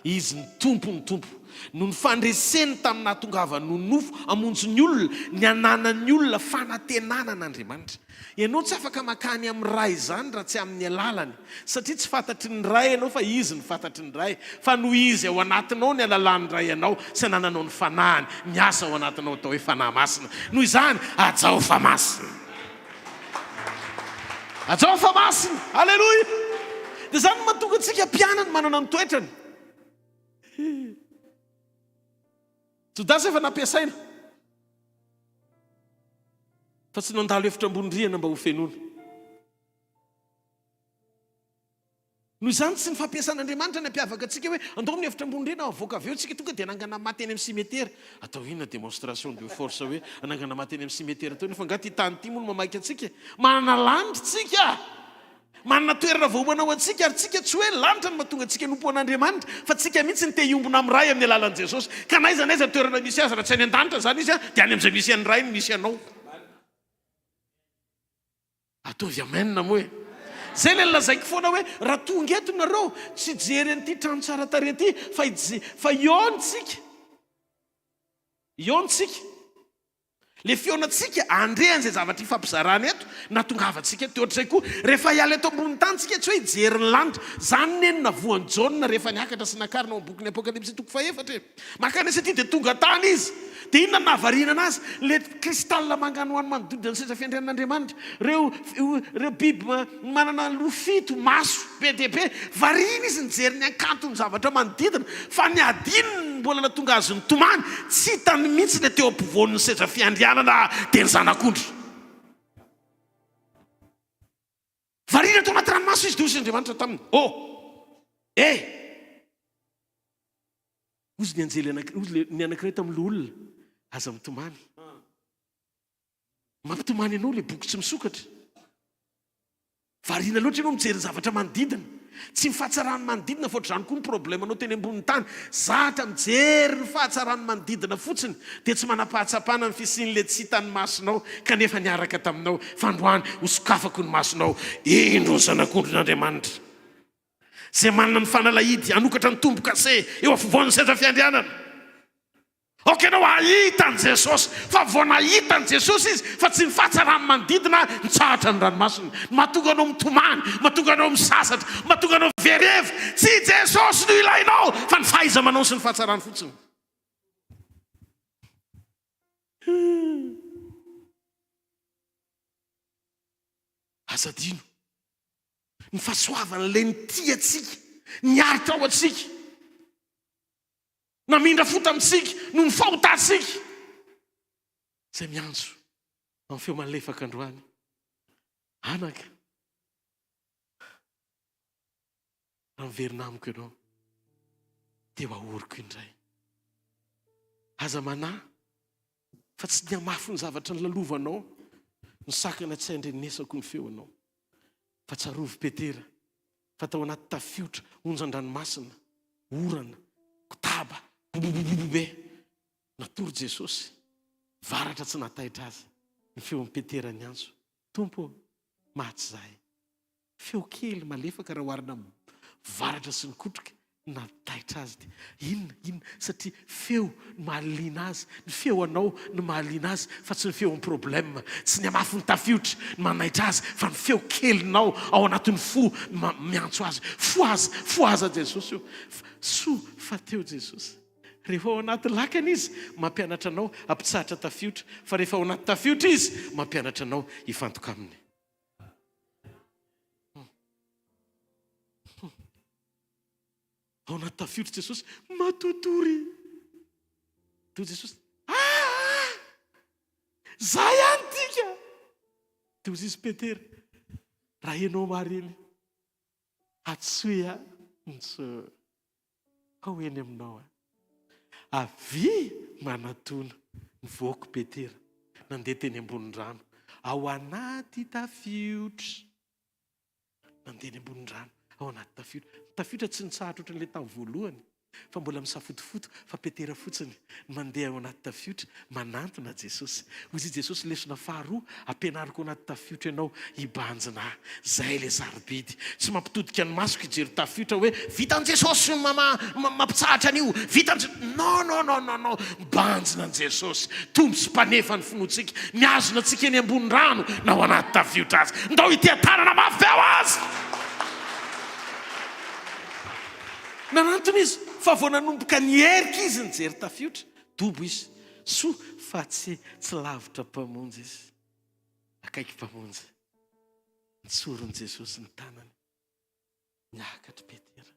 Izy ny Tompo ny tompo. Noho ny fandreseny tamin'ny nahatongavany ho nofo hamonjy ny olona, ny hananan'ny olona fanantenana an'Andriamanitra. Ianao tsy afaka mankany amin'ny Ray izany raha tsy amin'ny alalany. Satria tsy fantatry ny Ray ianao fa Izy no fantatry ny Ray. Fa noho Izy ao anatinao ny alalan'ny Ray anao sy anananao ny Fanahiny miasa ao anatinao atao hoe Fanahy Masina. Noho izany, hajao fa masina. Hajao fa masina. Aleloia! Dia izany no mahatonga antsika mpianany manana ny toetrany. Jodasy efa nampiasaina. Fa tsy nandalo efitra ambony rihana mba ho fenoina. Noho izany, tsy ny fampiasan'Andriamanitra ny hampiavaka antsika hoe andao amin'ny efitra ambony rihana avoaka avy eo tsika tonga dia hanangana maty eny amin'ny cimetière. Atao inona démonstration de force hoe hanangana maty eny amin'ny cimetière atao inona fa angaha ity tany ity moa no mamaika antsika e? Manana lanitra tsika! Manana toerana voaomana ho antsika ary tsika tsy hoe lanitra no mahatonga antsika hanompo an'Andriamanitra fa tsika mihitsy no te hiombona amin'ny Ray amin'ny alalan'i Jesosy. Ka n'aiza n'aiza toerana misy azy raha tsy any an-danitra izany izy dia any amin'izay misy an'ny Ray no misy anao. Ataovy amen moa e! Zay ilay lazaiko foana hoe raha tonga eto nareo tsy hijery an'ity trano tsara tarehy ity fa hije fa hihaona tsika. Hihaona tsika. Le fihaonantsika handre an'izay zavatra ifampizarana eto nahatongavantsika eto. Dia ohatr'izay koa rehefa hiala eto ambonin'ny tany tsika tsy hoe hijery ny lanitra. Zany ne no navoan'i Jaona rehefa niakatra sy nakarina ao amin'ny bokin'ny Apokalypsy toko fahefatra e. Mankany satria dia tonga tany izy. Dia inona no nahavariana anazy? Ilay cristal manganohano manodidina ny seza fiandrianan'Andriamanitra. Ireo, ireo biby manana loha fito, maso be dia be. Variana izy nijery ny hakanton'ny zavatra manodidina. Fa ny hadinony ny mbola nahatonga azy nitomany, tsy hitany mihitsy ilay teo ampovoan'ny seza fiandrianana, dia ny Zanak'ondry. Variana tao anaty ranomaso izy, dia hoy Andriamanitra taminy, Oh! Eh! Hozy ny anjely anankiray, hozy ny anankiray tamin'ny loholona, Aza mitomany. Mampitomany anao ilay boky tsy misokatra. Variana loatra ianao mijery ny zavatra manodidina. Tsy ny fahatsaran'ny manodidina fa ohatr'izany koa ny problème-nao teny ambonin'ny tany. Zatra mijery ny fahatsaran'ny manodidina fotsiny dia tsy manam-pahatsapana ny fisian'ilay tsy hitan'ny masonao kanefa niaraka taminao. Fa androany hosokafako ny masonao. Indro ny Zanak'ondrin'Andriamanitra. Izay manana ny fanalahidy hanokatra ny tombo-kase eo afovoan'ny seza fiandrianana. Aoka ianao hahita an'i Jesosy. Fa vao nahita an'i Jesosy izy, fa tsy ny fahatsaran'ny manodidina nitsahatra ny ranomasina. Ny mahatonga anao mitomany, mahatonga anao misasatra, mahatonga anao very hevitra, tsy i Jesosy no ilainao, fa ny fahaiza-manao sy ny fahatsarany fotsiny. Aza adino. Ny fahasoavan'ilay nitia antsika, niaritra ho antsika, namindra fo tamintsika noho ny fahotantsika, izay miantso amin'ny feo malefaka androany, Anaka, raha miverina amiko ianao, dia ho ahoriko indray. Aza manahy fa tsy ny hamafin'ny zavatra nolalovanao no sakana tsy handrenesako ny feonao. Fa tsarovy Petera fa tao anaty tafiotra, onjan-dranomasina, orana, kotaba, bobobobobo be, natory Jesosy, varatra tsy nahataitra azy ny feon'i Petera niantso, Tompo ô, maty izahay. Feo kely malefaka raha oharina amin'ny varatra sy ny kotroka nahataitra azy dia inona inona satria feo no mahaliana azy, ny feo anao no mahaliana azy fa tsy ny feon'ny problème, tsy ny hamafin'ny tafiotra no manaitra azy fa ny feo kelinao ao anatin'ny fo no miantso azy, fohaza, fohaza Jesosy o! Soa fa teo Jesosy. Rehefa ao anaty lakana Izy mampianatra anao hampitsahatra tafiotra fa rehefa ao anaty tafiotra Izy mampianatra anao hifantoka Aminy. Ao anaty tafiotra Jesosy, matotory. Toy Jesosy, ah! Za ihany tika. Dia hoy izy Petera, Raha ianao marina, antsoy aho, ntso ho eny aminao aho. Avia manatona. Nivoaka Petera, nandeha teny ambonin'ny rano, ao anaty tafiotra. Nandeha eny ambonin'ny rano, ao anaty tafiotra. Ny tafiotra tsy nitsahatra ohatran'ilay tamin'ny voalohany, fa mbola misafotofoto, fa Petera fotsiny no mandeha ao anaty tafiotra, manantona Jesosy. Hoy izy Jesosy, lesona faharoa, ampianariko ao anaty tafiotra ianao hibanjina ahy. Izay ilay sarobidy. Tsy mampitodika ny masoko hijery tafiotra hoe, vitan'i Jesosy ny mampitsahatra an'io, vitan'i Jesosy. Non, non, non, non, non. Mibanjina an'i Jesosy, Tompo sy Mpanefa ny finoantsika, mihazona antsika eny ambony rano na ao anaty tafiotra aza. Ndao hiteha-tanana mafy be ho Azy! Nanantona izy, fa vao nanomboka niherika izy nijery tafiotra, dobo izy. Soa fa tsy tsy lavitra Mpamonjy izy, akaiky Mpamonjy. Nitsorin'i Jesosy ny tanany. Niakatra i Petera.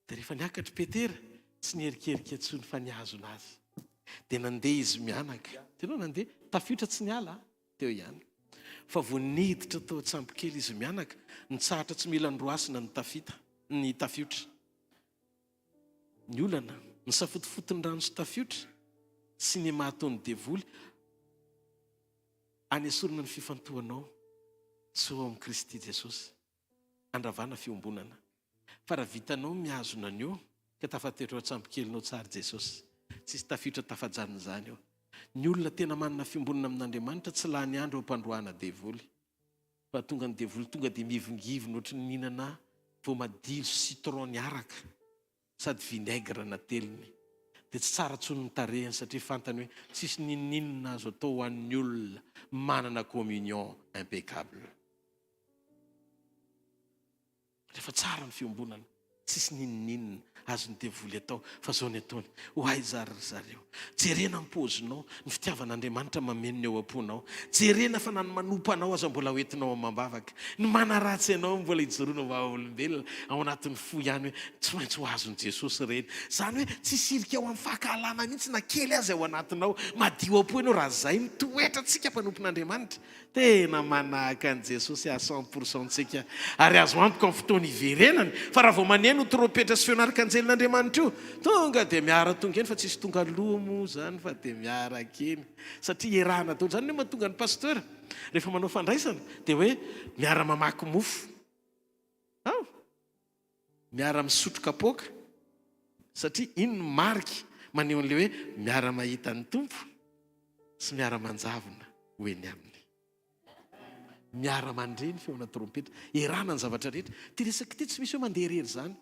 Dia rehefa niakatra i Petera, tsy niherikerika intsony fa nihazona azy. Dia nandeha izy mianaka. Hitanao, nandeha, tafiotra tsy niala, teo ihany. Fa vao niditra tao an-tsambokely izy mianaka, nitsahatra tsy mila noroasina ny tafita, ny tafiotra. Ny olana, ny safotofoton'ny rano sy tafiotra, sy ny maha ataon'ny devoly hanesorana ny fifantohanao tsy ho ao amin'i Kristy Jesosy. Andravana fiombonana. Fa raha vitanao ny mihazona an'io, ka tafatoetra ao an-tsambokelinao tsara Jesosy. Tsisy tafiotra tafajanona izany eo. Ny olona tena manana fiombonana amin'Andriamanitra tsy lany andro eo am-pandroahana devoly. Fa tonga ny devoly tonga dia mihivingivina ohatry ny nihinana voamadilo sy citron niaraka sady vinaigre nateliny. Dia tsy tsara intsony ny tarehiny satria fantany hoe tsisy n'inon'inona azo atao ho an'ny olona manana communion impeccable. Rehefa tsara ny fiombonana, tsisy n'inon'inona azon'ny devoly atao fa zao ny ataony, ho aiza ary ry zareo? Jerena ny paozinao, ny fitiavan'Andriamanitra mameno ny ao am-ponao. Jerena fa na ny manompa anao aza mbola ho entinao amam-bavaka. Ny manaratsy anao mbola ijoroana ho vavolombelona ao anatin'ny fo ihany hoe tsy maintsy ho azon'i Jesosy ireny. Izany hoe tsy hisirika ho amin'ny fankahalana mihitsy na kely aza ao anatinao. Madio am-po ianao raha izay no toetrantsika mpanompon'Andriamanitra. Tena manahaka an'i Jesosy à cent pour cent tsika ary azo antoka amin'ny fotoana hiverenany fa raha vao maneno io trompetra sy feon'arkanjelin'Andriamanitra io tonga dia miara tonga eny fa tsisy tonga aloha moa zany fa dia miaraka eny satria iarahana daholo zany no mahatonga ny pasteur rehefa manao fandraisana dia hoe miara mamaky mofo ao miara misotro kapoaka satria iny no marika maneho an'ilay hoe miara mahita ny Tompo sy miara manjavona ho eny aminy. Miara mandre ny feona trompetra, erana ny zavatra rehetra. Ity resaka ity tsy misy hoe mandeha irery izany.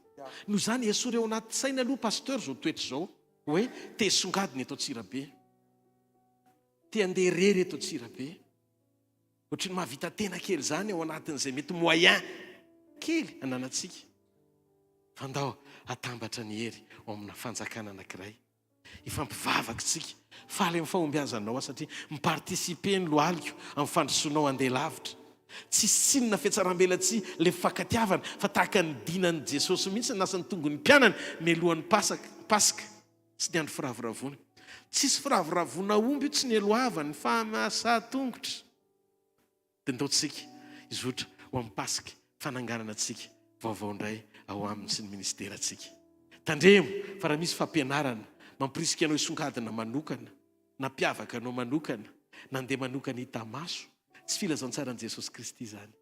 Noho izany esory ao anaty saina aloha Pasteur izao toetra izao hoe te hisongadina eto Antsirabe. Te handeha irery eto Antsirabe. Ohatry ny mahavita tena kely izany ao anatin'izay mety moyen kely ananantsika. Fa ndao hatambatra ny hery ao amina fanjakana anankiray. Hifampivavaka isika. Faly amin'ny fahombiazanao aho satria mi-participer ny lohaliko amin'ny fandrosoanao handeha lavitra. Tsisy tsiny na fihatsarambelatsihy ilay fifankatiavana fa tahaka ny dinan'i Jesosy mihitsy ny nasan'ny tongony mpianany mialohan'ny Paska. Sy ny andro firavoravoana. Tsisy firavoravoana omby io tsy nieloavany fa mahasaha-tongotra. Dia ndao tsika hizotra ho amin'ny Paska fananganana antsika vaovao indray ao aminy sy ny ministerantsika. Tandremo fa raha misy fampianarana mampirisika anao hisongadina manokana, nampiavaka anao manokana, nandeha manokana hita maso, tsy filazantsaran'i Jesosy Kristy izany.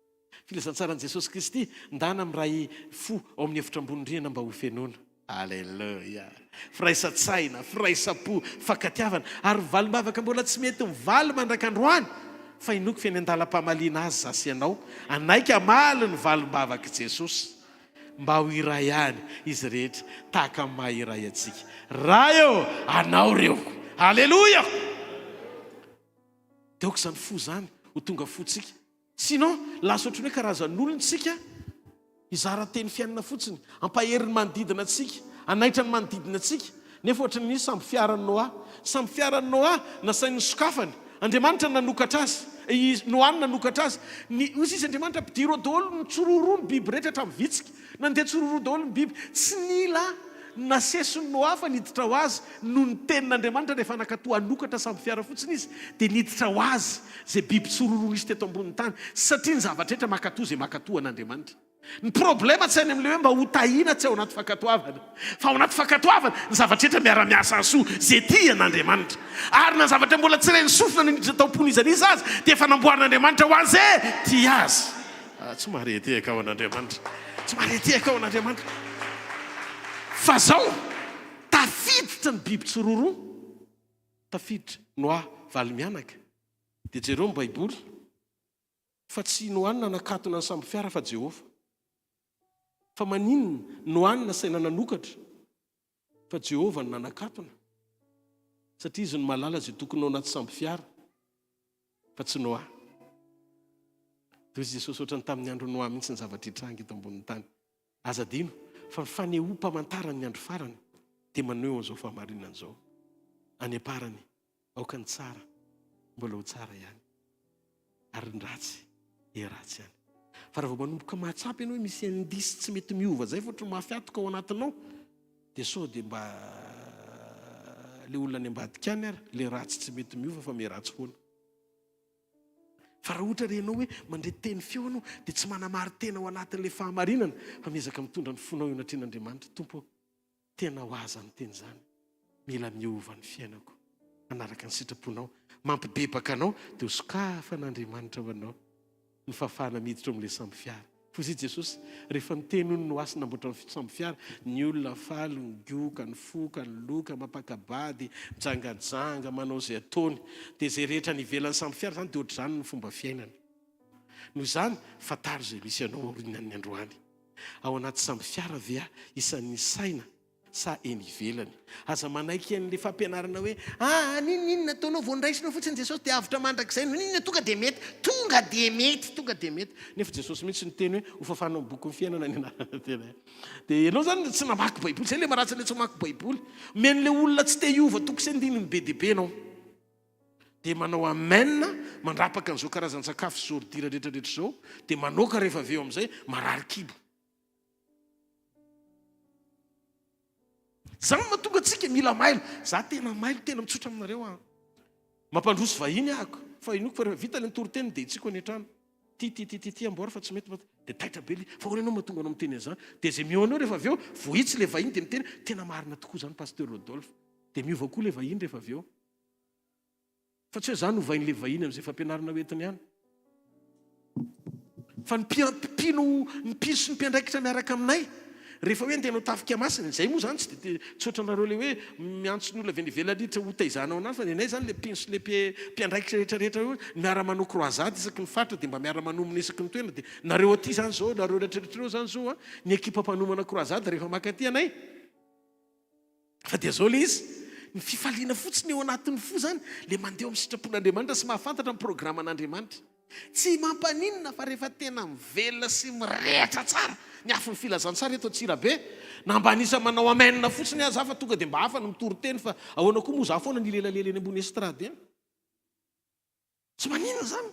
Filazantsaran'i Jesosy Kristy, ndana miray fo ao amin'ny efitra ambony rihana mba ho fenoina. Aleloia! Firaisan-tsaina, firaisam-po, fankatiavana, ary ny valim-bavaka mbola tsy mety mivaly mandrak'androany, fa inoako fa eny an-dalam-pamaliana azy za sy ianao, hanaiky hamaly ny valim-bavak'i Jesosy, mba ho iray ihany izy rehetra, tahaka ny maha iray antsika. Ray ô, Anao ireo. Aleloia! Dia aoka izany fo izany ho tonga fontsika. Sinon, lasa ohatran'ny hoe karazan'olona isika, hizara teny fiainana fotsiny, hampahery ny manodidina antsika, hanaitra ny manodidina antsika, nefa ohatran'ny sambo fiaran'i Noa. Sambo fiaran'i Noa nasainy nosokafany, Andriamanitra no nanokatra azy, i Noa no nanokatra azy. Ny, hoy sisa Andriamanitra, ampidiro ao daholo ny tsiroaroa ny biby rehetra hatramin'ny vitsika. Nandeha tsiroaroa daholo ny biby. Tsy nila. Naseson'i Noa fa niditra ho azy noho ny tenin'Andriamanitra rehefa nankatò hanokatra sambofiara fotsiny izy dia niditra ho azy izay biby tsy roroa nisy teto ambonin'ny tany satria ny zavatra rehetra mankatò izay mankatò an'Andriamanitra. Ny problema tsy any amin'ilay hoe mba ho tahiana tsy ao anaty fankatoavana fa ao anaty fankatoavana ny zavatra rehetra miara-miasa hahasoa izay tia an'Andriamanitra. Ary na zavatra mbola tsy ren'ny sofina na niditra tao am-pon'iza n'iza aza dia efa namboarin'Andriamanitra ho an'izay tia azy. Tsy maharetehaka ao an'Andriamanitra. Tsy maharetehaka ao an'Andriamanitra. Fa zao, tafiditra ny biby tsy roroa, tafiditra Noa valo mianaka. Dia jereo ny Baiboly, fa tsy i Noa no nanakatona ny sambofiara fa Jehovah. Fa maninona Noa no nasaina nanokatra, fa Jehovah no nanakatona? Satria izy no mahalala izay tokony ao anaty sambofiara. Fa tsy Noa. Dia hoy Jesosy, Ohatran'ny tamin'ny andron'i Noa mihitsy ny zavatra hitranga eto ambonin'ny tany. Aza adino fa ny fanehoam-pamantarany ny andro farany dia maneho an'izao fahamarinana izao. Any am-parany, aoka ny tsara mbola ho tsara ihany, ary ny ratsy hiharatsy ihany. Fa raha vao manomboka mahatsapa ianao hoe misy indice tsy mety miova izay fa ohatran'ny mafy hatoka ao anatinao, Dia sao dia mba le olona any ambadika any ary le ratsy tsy mety miova fa miharatsy foana. Fa raha ohatra re ianao hoe mandre teny feo ianao dia tsy manamari-tena ao anatin'ilay fahamarinana fa miezaka mitondra ny fonao eo anatrehan'Andriamanitra. Tompo ô, tena ho ahy izany teny izany. Mila miova ny fiainako hanaraka ny sitraponao. Mampibebaka anao dia ho sokafan'Andriamanitra ho anao. ny fahafahana miditra ao amin'ilay sambo fiara. Hoy i Jesosy, rehefa niteny hono Noa sy namboatra ny sambo fiara, ny olona faly, nigoka, nifoka, niloka, mampaka-bady, mijangajanga, manao izay ataony. Dia izay rehetra any ivelan'ny sambo fiara izany dia ohatr'izany ny fomba fiainany. Noho izany, fantaro izay misy anao aorianan'ny androany. Ao anaty sambo fiara ve aho isan'ny saina sa eny ivelany. Aza manaiky an'ilay fampianarana hoe aa n'inon'inona ataonao vao noraisinao fotsiny Jesosy dia avotra mandrakizay, n'inon'inona tonga dia mety, tonga dia mety, tonga dia mety. Nefa Jesosy mihitsy niteny hoe hofafanao amin'ny bokin'ny fiainana ny anarana tena. Dia ianao izany tsy namaky baiboly, izay ilay maharatsy an'ilay tsy mamaky baiboly. Omen'ilay olona tsy te hiova toko sy andininy be dia be ianao. Dia manao amen mandrapaka an'izao karazan-tsakafo sy ordure rehetra rehetra izao, dia manoaka rehefa avy eo amin'izay marary kibo. Zany no mahatonga antsika mila mailo. Za tena mailo, tena mitsotra aminareo aho. Mampandroso vahiny ahako. Fa inoako fa rehefa vita ilay nitoriteny dia hitsiko any an-trano. Ty ty ty ty ty amboary fa tsy mety fa dia taitra be ilay. Fa ahoana ianao mahatonga anao miteny an'izany? Dia izay mihaona eo rehefa avy eo, voahitsy ilay vahiny dia miteny, tena marina tokoa izany Pasteur Rodolphe. Dia miova koa ilay vahiny rehefa avy eo. Fa tsy hoe za no ovain'ilay vahiny amin'izay fampianarana ho entiny any. Fa ny mpino, ny mpino sy ny mpiandraikitra miaraka aminay, rehefa hoe andeha hanao tafika masina, izay moa izany tsy dia tsy ohatranareo ilay hoe miantso ny olona avy any ivelany hiditra hotaizana ao anany, fa ny anay izany ilay mpino sy ilay mpiandraikitra rehetra rehetra io miara-manao croisade isaky ny faritra dia mba miara-manomana isaky ny toerana dia nareo aty izany izao, nareo rehetra rehetra ireo izany izao an, ny ekipa mpanomana croisade rehefa maka aty anay. Fa dia zao le izy, ny fifaliana fotsiny eo anatin'ny fo zany, le mandeha eo amin'ny sitrapon'Andriamanitra sy mahafantatra ny programan'Andriamanitra. Tsy mampaninona fa rehefa tena mivelona sy mirehitra tsara ny afon'ny filazantsara eto Antsirabe, na mba anisa manao amen fotsiny aza aho fa tonga dia mba hafa ny mitory teny fa ahoana koa moa za foana ny hilelalela eny ambony estrade eny. Tsy maninona zany.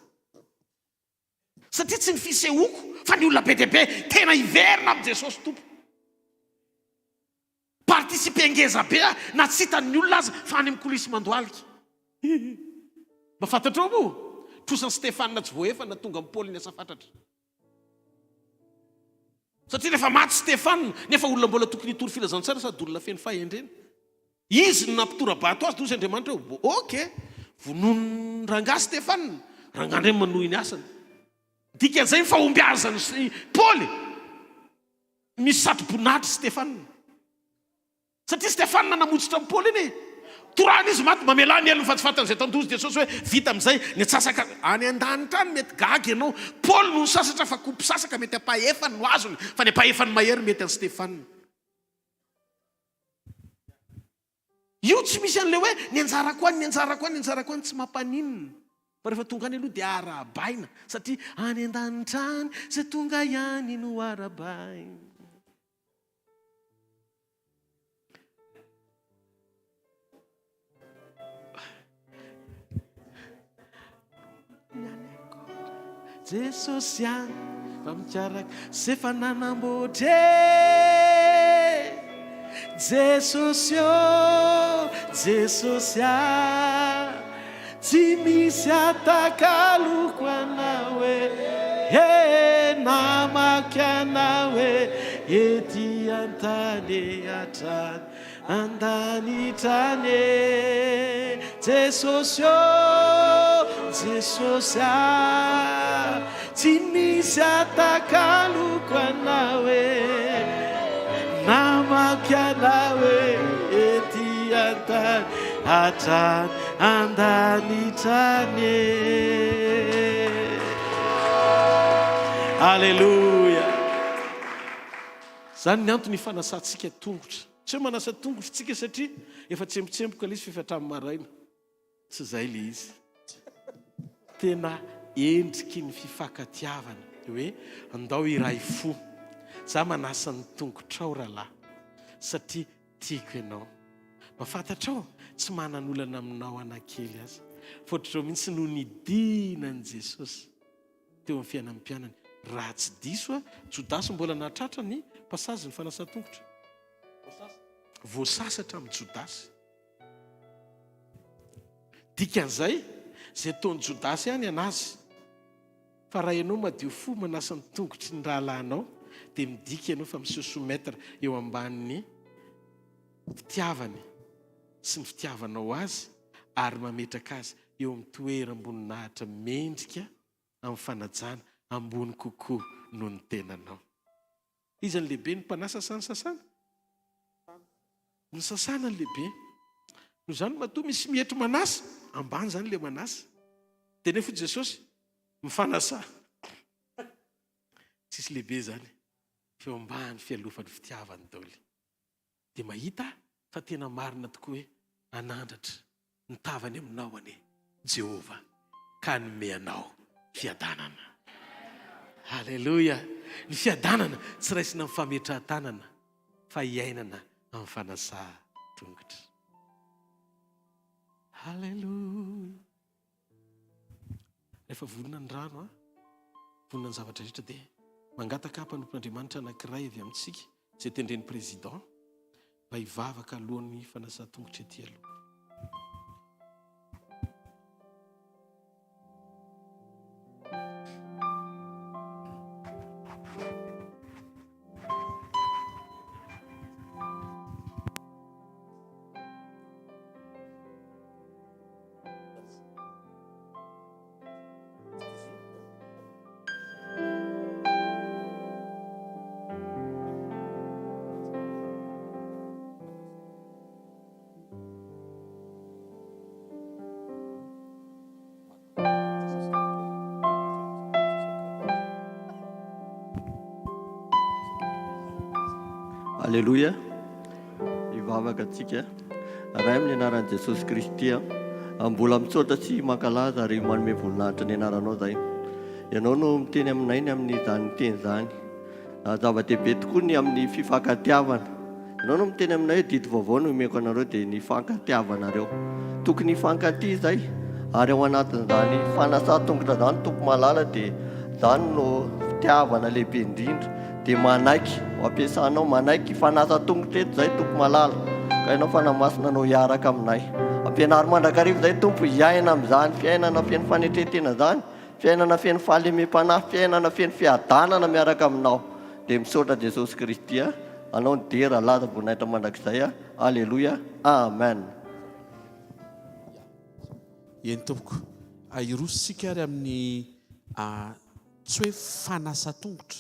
Satria tsy ny fisehoako fa ny olona be dia be tena hiverina amin'i Jesosy Tompo. Participer ngeza be aho na tsy hitan'ny olona aza fa any amin'ny coulisse mandohalika. Hihi. Mba fantatrao moa? Trosan'i Stefana tsy voaefa na tonga amin'i Paoly niasa fatratra. Satria rehefa maty Stefana, nefa olona mbola tokony hitory filazantsara sady olona feno fahendrena. Izy no nampitora-bato azy, dia hoy Andriamanitra hoe, ok, vonoin'ny rangahy Stefana, rangahy indray manohy ny asany. Dikan'izay ny fahombiazan'i Paoly, misy satroboninahitra Stefana. Satria Stefana namotsitra an'i Paoly iny e. Torahana izy maty, mamelà ny helony fa tsy fantany izay tandozy Jesosy hoe vita amin'izay ny antsasaka any an-danitra any mety gaga ianao. Paoly no nisasatra fa koa mpisasaka mety ampahefany no azony fa ny ampahefany mahery mety an'i Stefana. Io tsy misy an'ilay hoe ny anjarako any, ny anjarako any, ny anjarako any tsy mampaninona. Fa rehefa tonga any aloha dia arahabaina satria any an-danitra any izay tonga ihany no arahabaina. Jesosy ihany fa mikarak' izay efa nanamboatra e. Jesosy ô, Jesosy a, tsy misy atakaloko Anao e, he namako Anao e, ety an-tany hatrany an-danitra any e, Jesosy ô, Jesosy a, tsy misy atakaloko Anao e, namako Anao e, ety an-tany hatrany an-danitra any e. Aleloia. Izany ny antony ifanasantsika tongotra. Tsy hoe manasa tongotra isika satria efa tsembotsemboka ilay izy f'efa hatramin'ny maraina. Tsy izay ilay izy. Tena endriky ny fifankatiavana hoe andao hiray fo. Za manasa ny tongotrao rahalahy satria tiako ianao. Mba fantatrao, tsy manan'olana aminao anakely aza. Fa ohatr'izao mihitsy no nidinan'i Jesosy. teo amin'ny fiainan'ny mpianany. Raha tsy diso aho, Jodasy mbola nahatratra ny passage ny fanasan-tongotra. Voasasa hatramin'i Jodasy. Dikan'izay, izay ataon'i Jodasy ihany an'azy. Fa raha ianao madio fo manasa ny tongotry ny rahalahinao, dia midika ianao fa miseho soumettre eo ambanin'ny fitiavany sy ny fitiavanao azy ary mametraka azy eo amin'ny toeram-boninahitra mendrika amin'ny fanajana ambony kokoa noho ny tenanao. Iza no lehibe, ny mpanasa sa ny sasana? Ny sasana no lehibe. Noho izany, matoa misy mietry manasa, ambany izany ilay manasa. Dia nefa hoy Jesosy, mifanasà. Tsisy lehibe izany, fa eo ambany fialofan'ny fitiavany daholo. Dia mahita fa tena marina tokoa hoe hanandratra ny tavany aminao anie Jehovah ka hanome anao fiadanana. Aleloia! Ny fiadanana tsy raisina amin'ny fametrahan-tanana fa iainana amin'ny fanasan-tongotra. Aleloia! Rehefa vonona ny rano, vonona ny zavatra rehetra dia mangataka mpanompon'Andriamanitra anankiray avy amintsika izay tendren'ny président mba hivavaka alohan'ny fanasan-tongotra ety aloha. Aleloia! Hivavaka antsika. Ray amin'ny anaran'i Jesosy Kristy a, mbola misaotra sy mankalaza ary manome voninahitra ny anaranao zay. Ianao no miteny aminay ny amin'izany teny izany. Zava-dehibe tokoa ny amin'ny fifankatiavana. Ianao no miteny aminay hoe didy vaovao no omeko anareo dia ny hifankatiavanareo. Tokony hifankatia izay ary ao anatin'izany fanasan-tongotra izany Tompo malala dia izany no fitiavana lehibe indrindra dia manaiky ho ampiasanao manaiky hifanasa tongotra eto izay Tompo malala ka ianao Fanahy Masina no hiaraka aminay. Ampianaro mandrakariva izay Tompo hiaina amin'izany fiainana feno fanetren-tena izany Fiainana feno fahalemem-panahy, fiainana feno fiadanana miaraka aminao. Dia misaotra Jesosy Kristy a, Anao ny dera, laza, voninahitra mandrakizay a. Aleloia. Amen. Eny tompoko. Hiroso isika ary amin'ny tsy hoe fanasa-tongotra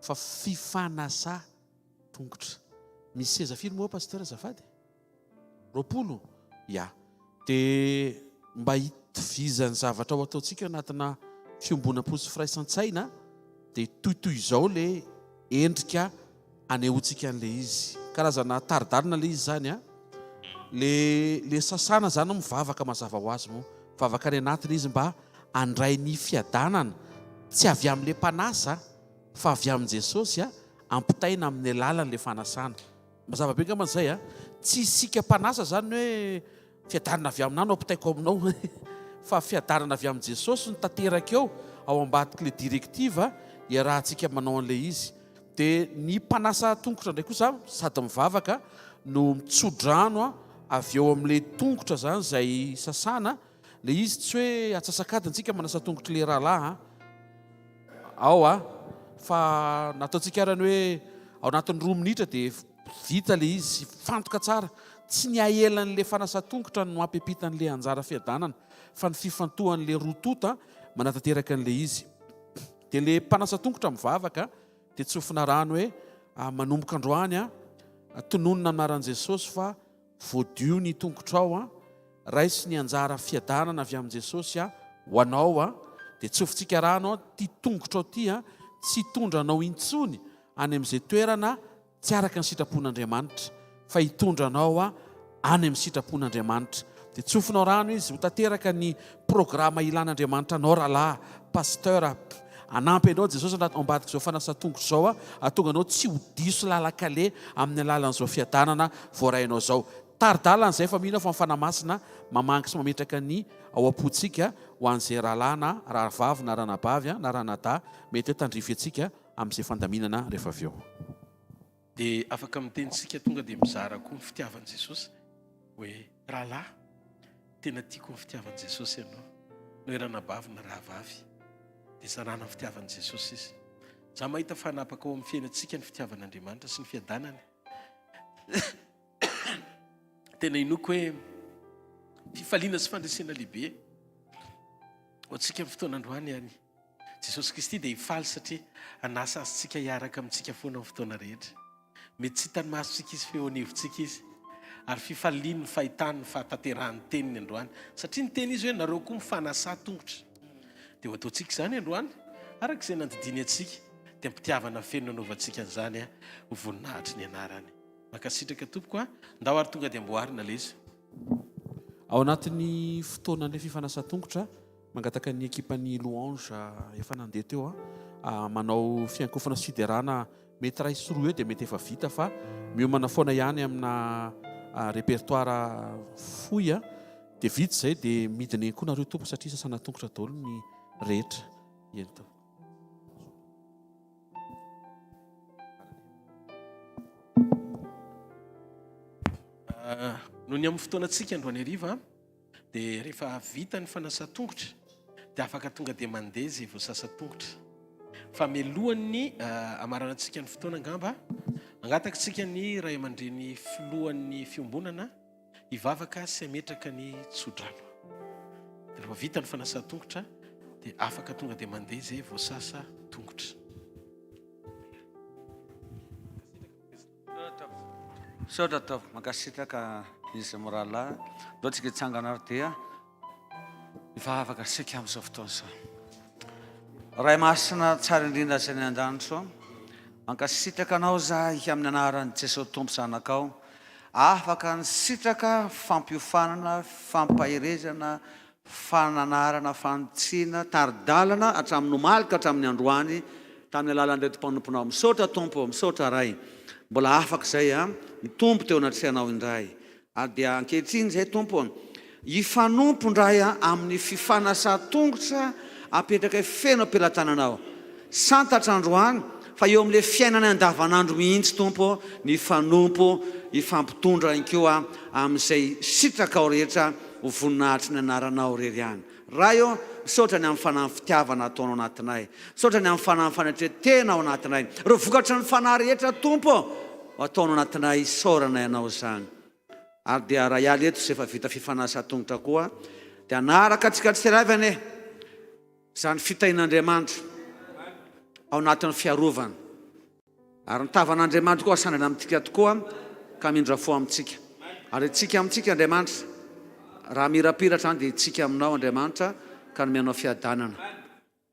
fa fifanasa-tongotra. Misy seza firy moa ao Pasteur azafady? 20? Ya. Dia mba hitovizan'ny zavatra ho ataontsika anatina fiombonam-po sy firaisan-tsaina dia toy toy izao le endrika anehoantsika an'ilay izy. Karazana tari-dalana ilay izy izany an. Le le sasana izany mivavaka mazava ho azy moa. Mivavaka any anatiny izy mba handray ny fiadanana tsy avy amin'ilay mpanasa fa avy amin'i Jesosy ampitaina amin'ny alalan'ilay fanasana. Mazava be angamba izay a. Tsy isika mpanasa izany hoe fiadanana avy aminà no ampitaiko aminao fa fiadanana avy amin'i Jesosy no tanteraka eo ao ambadik'ilay directive iarahantsika manao an'ilay izy. Dia ny mpanasa tongotra indray kosa sady mivavaka no mitso-drano avy eo amin'ilay tongotra izany izay sasana, ilay izy tsy hoe atsasak'adiny tsika manasa tongotr'ilay rahalahy an! Ao a! Fa nataontsika ara ny hoe ao anatin'ny roa minitra dia vita ilay izy, fantoka tsara. Tsy ny haelan'ilay fanasan-tongotra no hampiampita an'ilay anjara fiadanana fa ny fifantohan'ilay roa tonta manatanteraka an'ilay izy. Dia ilay mpanasa tongotra mivavaka dia tsofina rano hoe manomboka androany a, tononina amin'ny anaran'i Jesosy fa voadio ny tongotrao a, raiso ny anjara fiadanana avy amin'i Jesosy a, ho anao a, dia tsofintsika rano a, ity tongotrao ity a, tsy hitondra anao intsony any amin'izay toerana Tsy araka ny sitrapon'Andriamanitra, fa hitondra anao any amin'ny sitrapon'Andriamanitra. Dia tsofinao rano izy, ho tanteraka ny programa ilan'Andriamanitra anao rahalahy, pasteur. Hanampy anao Jesosy ao ambadik'izao fanasan-tongotra izao, hahatonga anao tsy ho diso lalan-kaleha amin'ny alalan'izao fiadanana voarainao izao. Tari-dalana izay fa mino aho fa ny Fanahy Masina mamangy sy mametraka ny ao am-pontsika ho an'izay rahalahy na rahavavy na ranabavy na ranadahy mety hoe tandrify antsika amin'izay fandaminana rehefa avy eo. Dia afaka miteny isika tonga dia mizara koa ny fitiavan'i Jesosy hoe rahalahy tena tiako ny fitiavan'i Jesosy ianao na hoe ranabavy na rahavavy dia zarana ny fitiavan'i Jesosy izy. Za mahita fa hanapaka ao amin'ny fiainantsika ny fitiavan'Andriamanitra sy ny fiadanany. Tena inoako hoe fifaliana sy fandresena lehibe ho antsika amin'ny fotoana androany any. Jesosy Kristy dia hifaly satria hanasa antsika hiaraka amintsika foana amin'ny fotoana rehetra. Mety tsy hitan'ny masontsika Izy fa eo anivontsika Izy. Ary fifaliany ny fahitany ny fahatanterahan'ny teniny androany. Satria niteny Izy hoe nareo koa mifanasà tongotra. Dia ho ataontsika izany androany, araka izay nandidiany antsika, dia am-pitiavana feno nanaovantsika an'izany ho voninahitry ny anarany. Mankasitraka tompoko a! Ndao ary tonga dia amboarina ilay izy. Ao anatin'ny fotoanan'ilay fifanasan-tongotra, Mangataka ny ekipan'ny Louange efa nandeha teo manao fiankofana sy fiderana mety iray sy roa eo dia mety efa vita fa miomana foana ihany amina répertoire fohy dia vita izay dia midina eny koa nareo tompoko satria sasana tongotra daholo ny rehetra. Eny tompoko. Noho ny amin'ny fotoanantsika androany hariva Dia rehefa vita ny fanasan-tongotra dia afaka tonga dia mandeha izay voasasa tongotra. Fa mialohan'ny hamaranantsika ny fotoana angamba, mangataka isika ny ray aman-dreny filohan'ny fiombonana hivavaka sy hametraka ny tsodrano. Dia rehefa vita ny fanasan-tongotra dia afaka tonga dia mandeha izay voasasa tongotra. Misaotra tompoko, mankasitraka izy mirahalahy. Ndao tsika hitsangana ary dia hivavaka isika amin'izao fotoana izao. Ray masina tsara indrindra izay any an-danitra ô, mankasitraka anao izahay amin'ny anaran'i Jesoa Tompo Zanakao. Afaka nisitraka fampiofanana, fampaherezana, Fananarana, fanitsiana, tari-dalana hatramin'ny omaly ka hatramin'ny androany tamin'ny alalan'ireto mpanomponao. Misaotra Tompo ô, misaotra Ray. Mbola afaka izay an, mitombo teo anatrehanao indray. Ary dia ankehitriny izay Tompo ô, hifanompo indray an, amin'ny fifanasan-tongotra apetrakay feno am-pelatananao. Santatra androany fa eo amin'ilay fiainana andavanandro mihitsy Tompo ô, ny hifanompo, hifampitondra ihany koa amin'izay sitrakao rehetra ho voninahitry ny anaranao irery ihany. Ray ô, misaotra ny amin'ny fanahin'ny fitiavana ataonao anatinay. Misaotra ny amin'ny fanahin'ny fanetren-tena ao anatinay. Ireo vokatry ny fanahy rehetra Tompo ô, ho ataonao anatinay, isaoranay Anao izany. Ary dia raha hiala eto izay efa vita fifanasan-tongotra koa, dia hanaraka antsika tsirairay avy anie izany fitahian'Andriamanitra ao anatin'ny fiarovana. Ary ny tavan'Andriamanitra koa asandrana amintsika tokoa ka hamindra fo amintsika. Ary hitsika amintsika Andriamanitra. Raha hamirapiratra izany dia hitsika aminao Andriamanitra ka hanome anao fiadanana.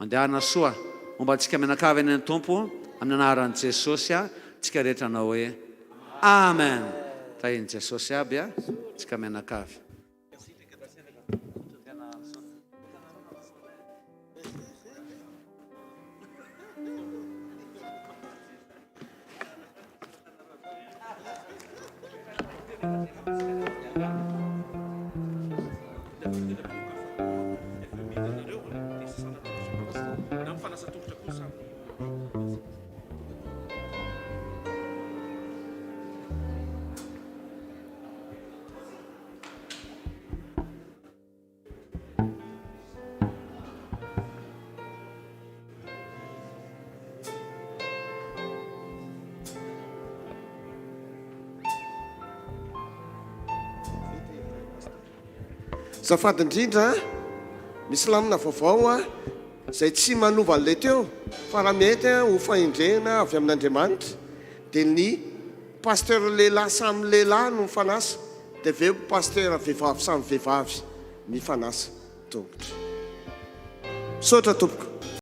Mandehana soa. Momba antsika mianakavy anie ny Tompo amin'ny anaran'i Jesosy tsika rehetra hanao hoe Amen. Tahin'i Jesosy aby tsika mianakavy. Azafady indrindra, misy lamina vaovao izay tsy manova an'ilay teo fa raha mety ho fahendrena avy amin'Andriamanitra dia ny Pasteur lehilahy samy lehilahy no mifanasa dia avy eo Pasteur vehivavy samy vehivavy mifanasa tongotra. Misaotra tompoko.